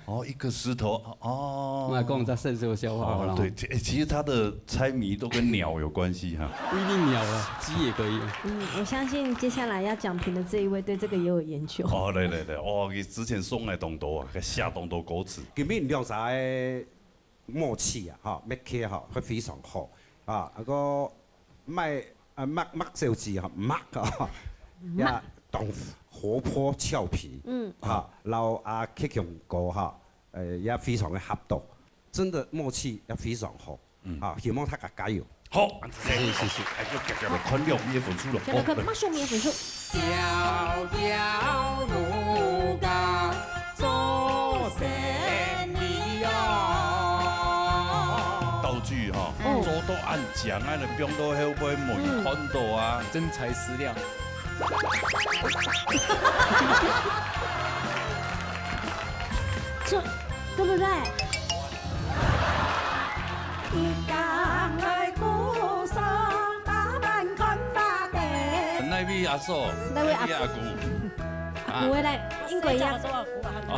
哦，一个石头，哦。那跟我在圣社会笑话好了。哦，对，其，其实他的猜谜都跟鸟有关系哈。不一定鸟啊，鸡也可以。嗯，我相信接下来要讲评的这一位对这个也有研究。哦，对，对，对，哦，佢之前送来当多啊，佢写当多歌词。 今晡日兩儕个默契啊，吼，默契吼，會非常好啊。啊个麥，啊，麥，麥小姐吼，麥啊，也當活潑俏皮，嗯。啊，然後啊，克強哥哈，呃，也非常个合作，真的默契也非常好，嗯。啊，希望大家加油。 好，谢谢，谢谢。哎，就夹夹落看了，你个分数了。夹夹看，哦。马上你个分数。道具哈，哦。做到恁靚，恁个放到後背，無人看到啊。真材实料。这，对不对？ 哪位阿嫂？哪位阿，哪位阿姑？阿姑个咧，應該也，啊，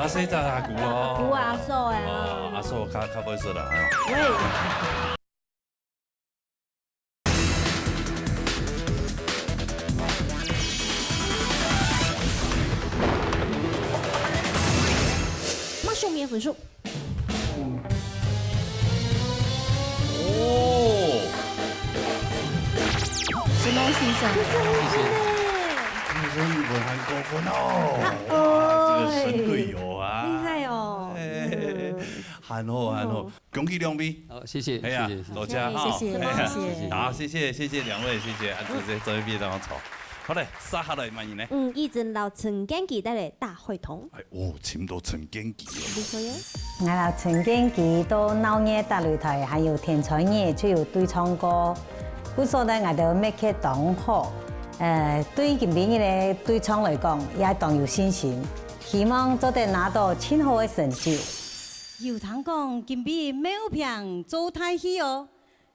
細隻阿姑咯。阿姑阿嫂个啊。哦，阿嫂較，較會說啦，哎喲。喂。 马上面分数。哦。沈龙先生。谢谢。先生，你们很过分哦。啊，哇，这个神队友啊。厉害哦。哎，嗯。很好，很好。嗯。 恭喜兩位。好，谢谢，哎呀，谢谢，谢谢。多谢哈。哎，谢谢，哎呀，谢谢。好，谢谢，谢谢两位，谢谢，啊，谢谢，这边当中。好嘞，接下來滿意呢？嗯，義珍摎陳建騏帶來大會堂。哎，哦，尋到陳建騏哦。你說耶？𠊎摎陳建騏到鬧熱搭擂台，還有天穿日就有對唱過。故所呢，𠊎兜默契當好。呃，對今晡日个對唱來講，也當有信心，希望做得拿到盡好个成績。 有聽講今晡日廟坪做大戲哦，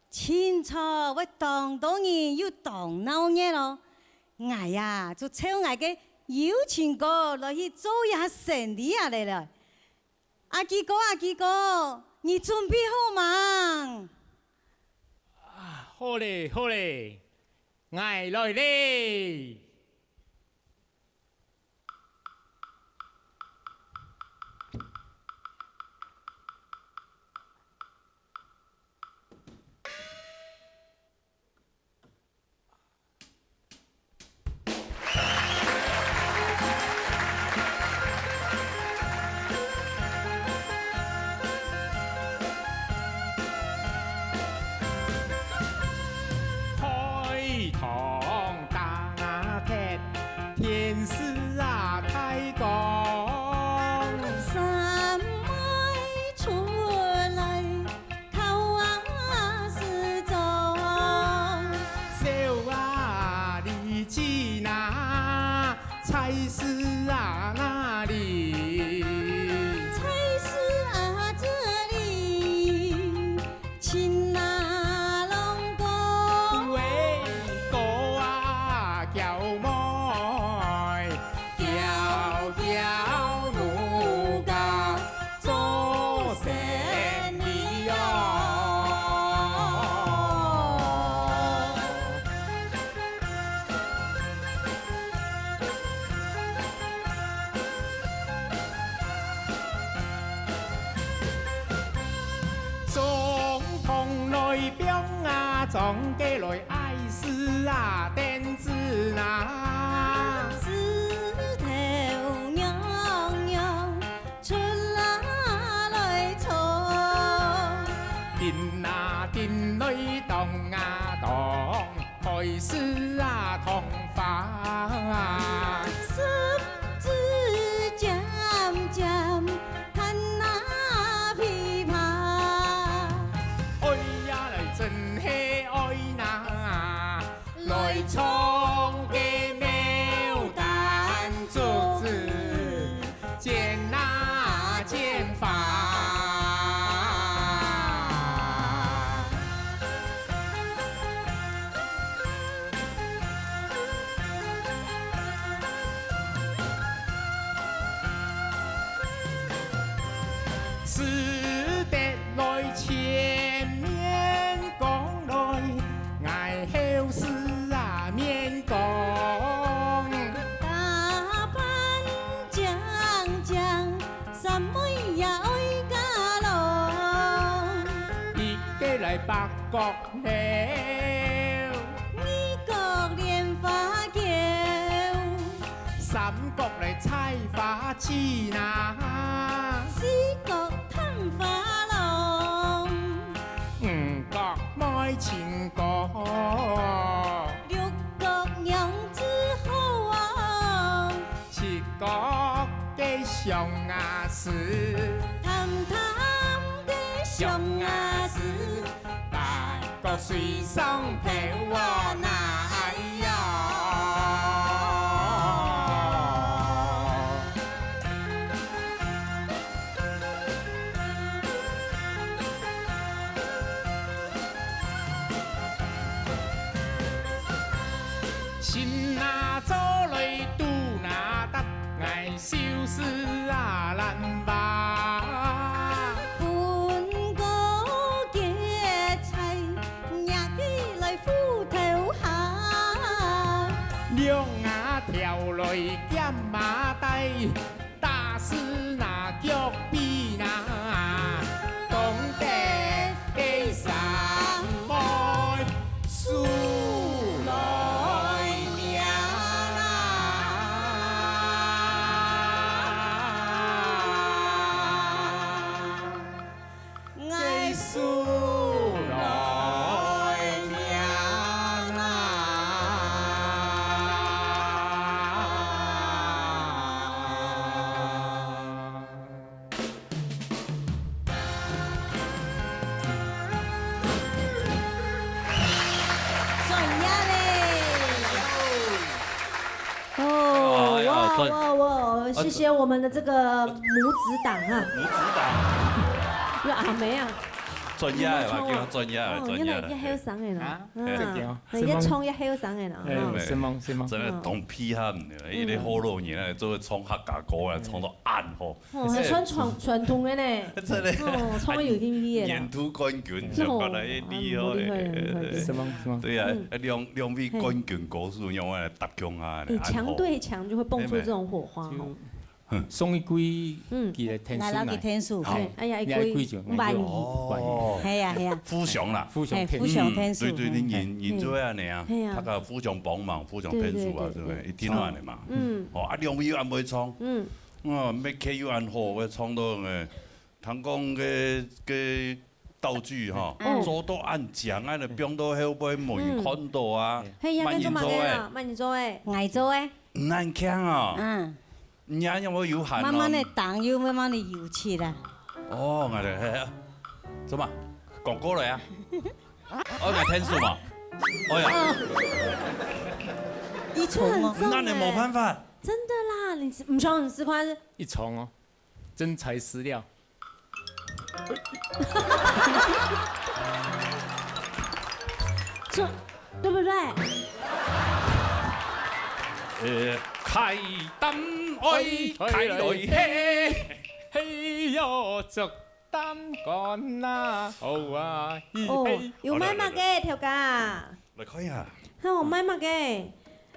清楚會當多人又當鬧熱哦。𠊎呀，就湊𠊎个友情哥來去做一下生理啊來了。阿基哥，阿基哥，你準備好吂？啊，好咧，好咧，𠊎來咧。 開堂打鐵，天時啊大光。三妹出來， 考啊試狀。小啊，你去哪？菜市啊哪裡？菜市啊這裡，親啊攏講。喂，哥啊，嬌妹，嬌嬌奴家。 做生理哦。兵啊，裝个來，愛死啊，等子哪。石頭娘娘出啊來唱。叮啊叮來，咚啊咚，開始啊，桐花。十指尖尖， 彈啊琵琶。愛呀來，真係愛哪，來唱个牡丹竹子，剪啊剪花。 使得來前面講來，𠊎後世啊面講。打扮靚靚，三妹也愛嫁郎。一個來八角 頭。二角蓮花嬌。三角來採花枝哪。四角探花郎。五角賣清果。六角娘子好啊。 七角个相啊斯。淡淡个相啊斯。八角水上漂啊哪，哎呀。心啊做來肚那搭，𠊎 就是啊蘭花。分个結彩，惹佢來斧頭下。兩啊條來兼馬帶，打死那腳髀那。 當得个三妹，數來命啊！个數來命啊！ 專業嘞！哦，哎呀，哇，專-哇，哇，謝謝我們的這個母子檔哈。母子檔。有阿妹啊。專業的嘛，叫專業的，哦，專業的。原來也後生的啦。啊，嗯，這個哦，那也創業後生的啦，哎，哈。承蒙，承蒙。真的當稀罕的，一個好老人來做唱客家歌啊，唱到恁好。 哦，還穿傳-傳統的呢。真的。哦，創意有經驗啊。年度冠軍，哦，想法來厲害嘞。啊，厲害，厲害，厲害。什麼，什麼？對啊，嗯。兩，兩位冠軍歌手，嘿。用來搭共下，哎，恁好。強對強就會蹦出這種火花，吼。就，上一季，嗯。佢个天數來。來，來，佢天數。好。哎，哎呀，一季，哎，一季就，五萬二。哦。係啊，係啊。互相啦。互相天數。嘿，互相天數，嗯，對，對，對，嘿。人，人就會恁樣啊。嘿啊。大家互相幫忙，互相天數啊，對，對，對，對不對？對。一定要恁樣嘛。嗯。哦，啊，兩位又恁會唱。嗯。 哦，麥克又恁好，會唱到个，聽講个，个道具吼，嗯。做到恁靚，恁樣放到後背，無人看到啊。嗯。嘿，呀，恁樣做麼个啊？麼人做个？𠊎做个。恁慶哦。嗯。你還有無有閒哦？慢慢地打，又慢慢地油漆啦。哦，𠊎就，嘿，嘿，做麼？廣告來啊？哦，𠊎天數嘛。哎呀。哦。一寸很重欸。那你沒辦法。真的啦，你，你想你試看。一重哦。 真材實料。這，對不對？呃，開擔愛開來嘿，嘿喲，竹擔竿啊，好啊，咦，哦，嘿。有賣麼个，頭家？ 來看一下。哈，有賣麼个？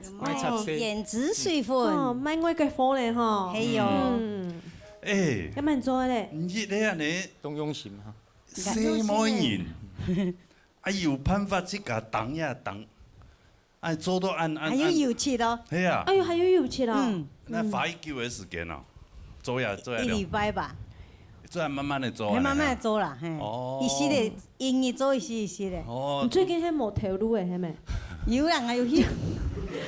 有賣胭脂水粉。哦，賣𠊎个貨咧吼。係喲。嗯。哎。愛仰般做个咧？你這樣呢？當用心哈。細妹人。啊，有辦法自家動也動，哎，做到恁，恁，還有恁，油漆哦。係啊。哎喲，還有油漆哦。嗯。該花幾久个時間哦？做呀，做呀了。一禮拜吧。做呀，慢慢个做啊。還慢慢个做啦，嘿。哦。一息个，一日做一息，一息个。哦。你最近還無頭路誒，係無？有啦，𠊎有去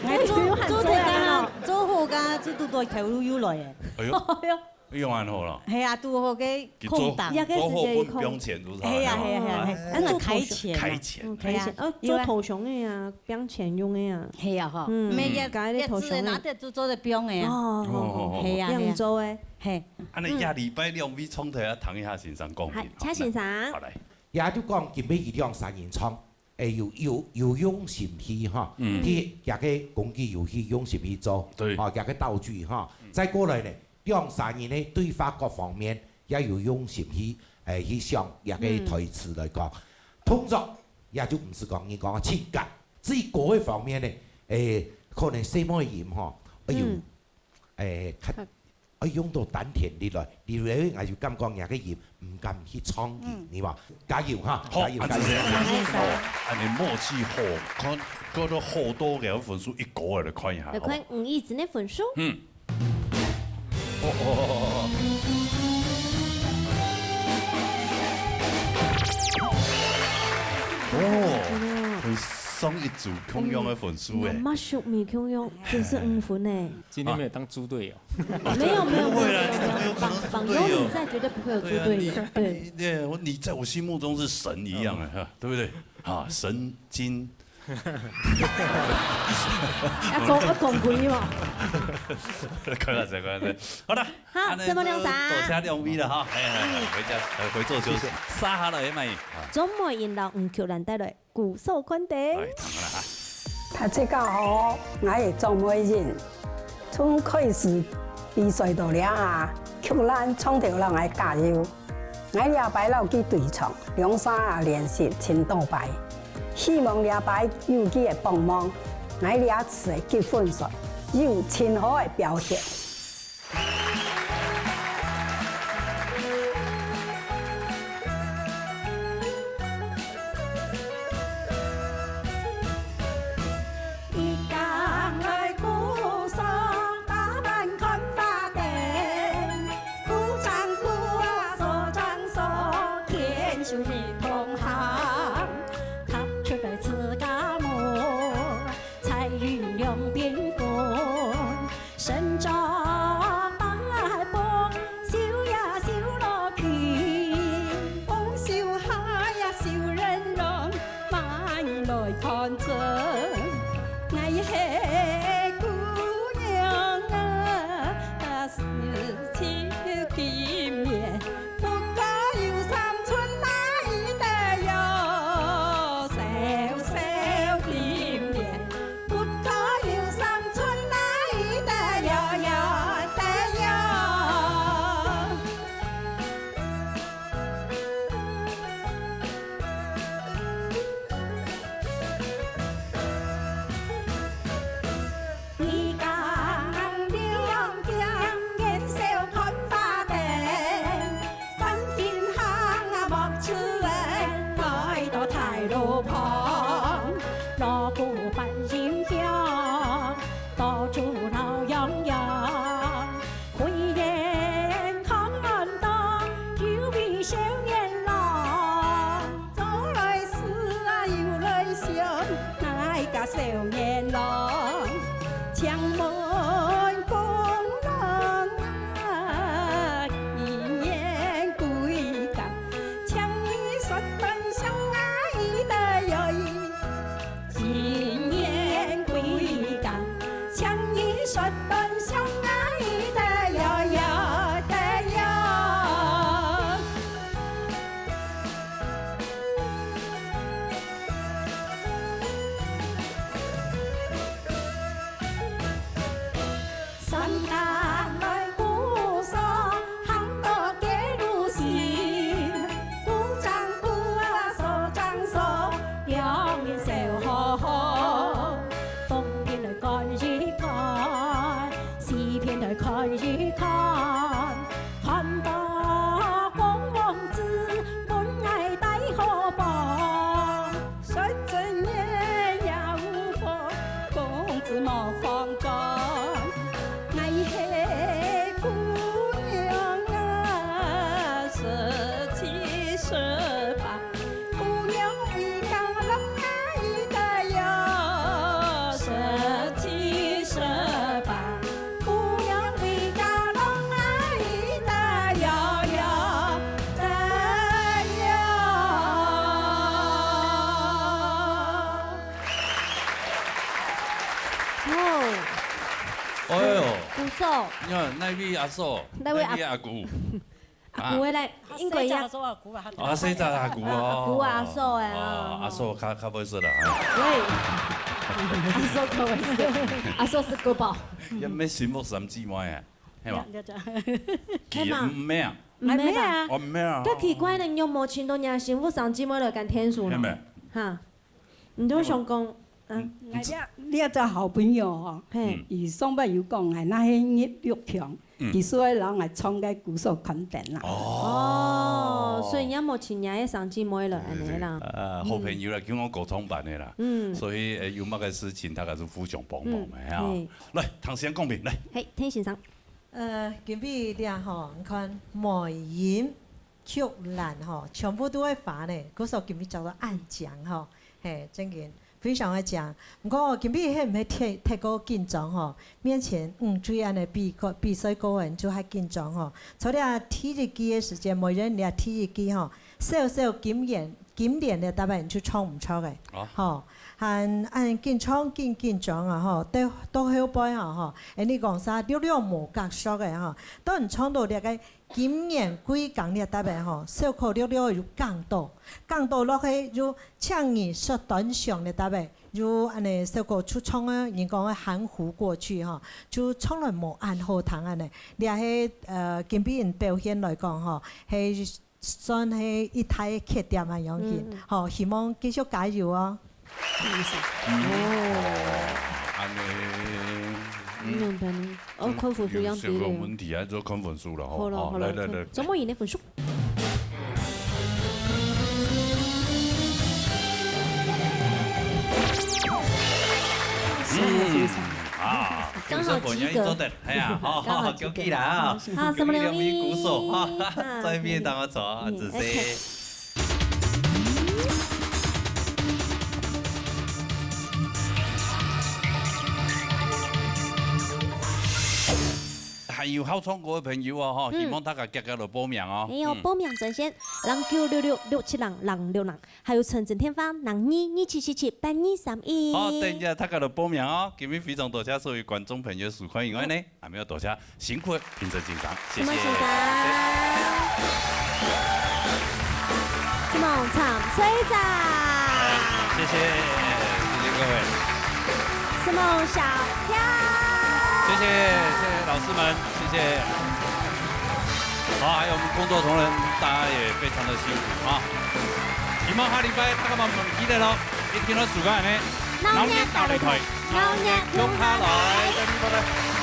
，𠊎做，有閒做个啊，做好个啊，這拄著頭路又來誒。哎喲。哎喲。 用恁好了。係啊，拄好个空檔。佢做，做好分放錢，就是。係啊，係啊，係啊，係啊。啊，做開錢嘛。開錢。嗯，開錢。係啊。哦，做頭香个啊，放錢用个啊。係啊，吼。嗯。每日，該个頭香个。日子拿得做，做得放个啊。哦，哦，哦，哦。係啊，係啊。用做个。係。恁樣，下禮拜兩位唱頭啊，聽一下先生講明。好，請先生。好，來。也就講今晡日兩三人唱， 誒，有，有，有用心去哈，嗯。去這个公雞有去用心去做，對。吼，這个道具哈。嗯。再過來呢，兩三人呢，對話各方面也有用心去，誒，去想這个台詞來講。嗯。動作也就毋係講你講个情感，至於歌个方面呢，誒，可能細妹音吼，哎喲，嗯。誒，較 愛用到丹田力來，例如𠊎就感覺若个音毋敢去唱佢，嗯。你話，加油哈，好，加油，啊，加油。就這樣。好，恁樣默契好，看，過到好多个分數，一個來看一下，好不好？來看吳亦芷个分數。嗯。哦，哦，哦，哦，哦。哦，同上一組共樣个分數誒。哎喲，那麼熟，沒共樣，真是五分誒。今天沒有當豬隊友。 沒有，沒有，不會啦，沒有，你怎麼有可能是豬隊友？榜，榜有你在，絕對不會有豬隊友。對啊，你，對。你，對，你在我心目中是神一樣的，嗯。哈，對不對？啊，神經。要講，要講幾句嘛。開玩笑，開玩笑。好了，好，按呢就多謝兩位了哈。哎，哎，哎，回家，哎，回座休息。謝謝。沙哈了，哎，滿意。啊。鍾美英摎吳菊蘭帶來 古早看得。來，聽下啦哈。大家好，𠊎係鍾美英。從開始比賽到這下，菊蘭長透摎𠊎加油。𠊎這擺摎佢對唱，兩儕也練習盡多擺。希望這擺有佢个幫忙，𠊎這次个結婚賽有盡好个表現。 一家來鼓聲，打扮看花燈，鼓掌鼓啊，手掌手，牽手一同行，踏出來自家門，彩雲兩繽紛。 身着白袍，繡呀繡羅裙，紅繡鞋呀繡人龍，慢來看真。𠊎係姑娘啊，是今年，不過有三寸哪裡得有，小小今年。 不過有三寸哪裡得有，有得有。一家兩間，年少看花燈。 翻天坑啊莫出來，來到大路旁，鑼鼓八音響，到處鬧洋洋。回眼看到，有位少年郎，走來時啊又來想，哪一个少年郎？ 請問公郎啊，一年歸家，請你說段相愛的約定。一年歸家，請你說段相愛的約，約定。 三更來鼓聲，行到街路心，鼓掌鼓啊，手掌手，兩人笑呵呵。東片來看一看，西片來看一看，看到公王子問𠊎戴好榜。莫放光。 哦，哎喲，鼓手。你看，哪位阿嫂，哪位阿，哪位阿姑？阿姑的嘞，啊。應該呀。啊，細隻阿姑啊，阿姑啊，阿姑啊，阿嫂的啊。哦，阿嫂較，較會說啦，哈。喂，阿嫂較會說，阿嫂係國寶。也毋係新屋三姊妹啊，係嘛？了，了解。佢毋係啊。毋係啊。哦，毋係啊。較奇怪呢，你有無尋到若新屋三姊妹來摎𢯭手呢？係咩？哈。 你都想講，嗯。嗯。𠊎這，這隻好朋友吼，嘿。嗯。佢上擺有講，哎，該係葉玉強，嗯。佢所以摎𠊎唱个鼓手看等啦。哦。哦，所以你也無尋若个三姊妹了，對，對，對。恁樣啦。呃，好朋友啦，嗯。叫我歌唱班的啦。嗯。所以，呃，有麼个事情，大家就互相幫忙的啊。嗯，嘿。來，聽先講明，來。嘿，田先生。 呃，今晡日這吼，你看，美音、曲蘭吼，全部都會發呢。故所今晡日叫做愛講吼，嘿，正經非常愛講。毋過今晡日係毋係太，太過緊張吼？面前，嗯，最恁呢比過，比賽過後就較緊張吼。在這第一句个時間，每人這第一句吼，小小經驗 經典个答案就唱毋著个。哦。吼，還恁緊唱緊緊張啊，吼，到，到後背啊，吼，恁呢講啥略略無合適个，吼，當你唱到這个經典歸港个答案，吼，小可略略有哽到，哽到落去又請你說短想个答案，又恁呢小可出唱啊，人講个含糊過去，吼，就唱來無恁好聽恁呢。這係，呃，今晡日表現來講，吼，係 算係一大个缺點啊，樣形。嗯。吼，希望繼續加油哦。嗯。哦，恁呢，嗯。明白了。哦，嗯，看分數樣子了。有小个問題啊，就看分數了吼。好了，好，好了，來，來，來。張夢瑩个分數。嗯，啊，剛好及格。九十分也做得，哎呀，好，剛好及格。恭喜啦啊！好，什麼兩位？兩位鼓手哈，啊，在面當中坐，嗯，仔細。OK。還有好唱歌个朋友哦，吼，嗯。希望大家遽遽來報名哦。哎喲，嗯。報名專線：零九六六六七零零六零。 還有傳真電話：零二二七七七八二三一。好，等一下大家來報名哦。今晡日非常多謝所有觀眾朋友收看以外呢，還有多謝辛苦个評審先生，謝謝。辛苦先生。辛苦參賽者。謝謝，謝謝各位。辛苦小跳。謝謝，謝謝老師們。 謝謝。好，還有我們工作同仁，大家也非常的辛苦啊。希望下禮拜大家慢慢記得咯，一定要暑假呢，鬧熱大擂台，鬧熱共下來，再見，拜拜。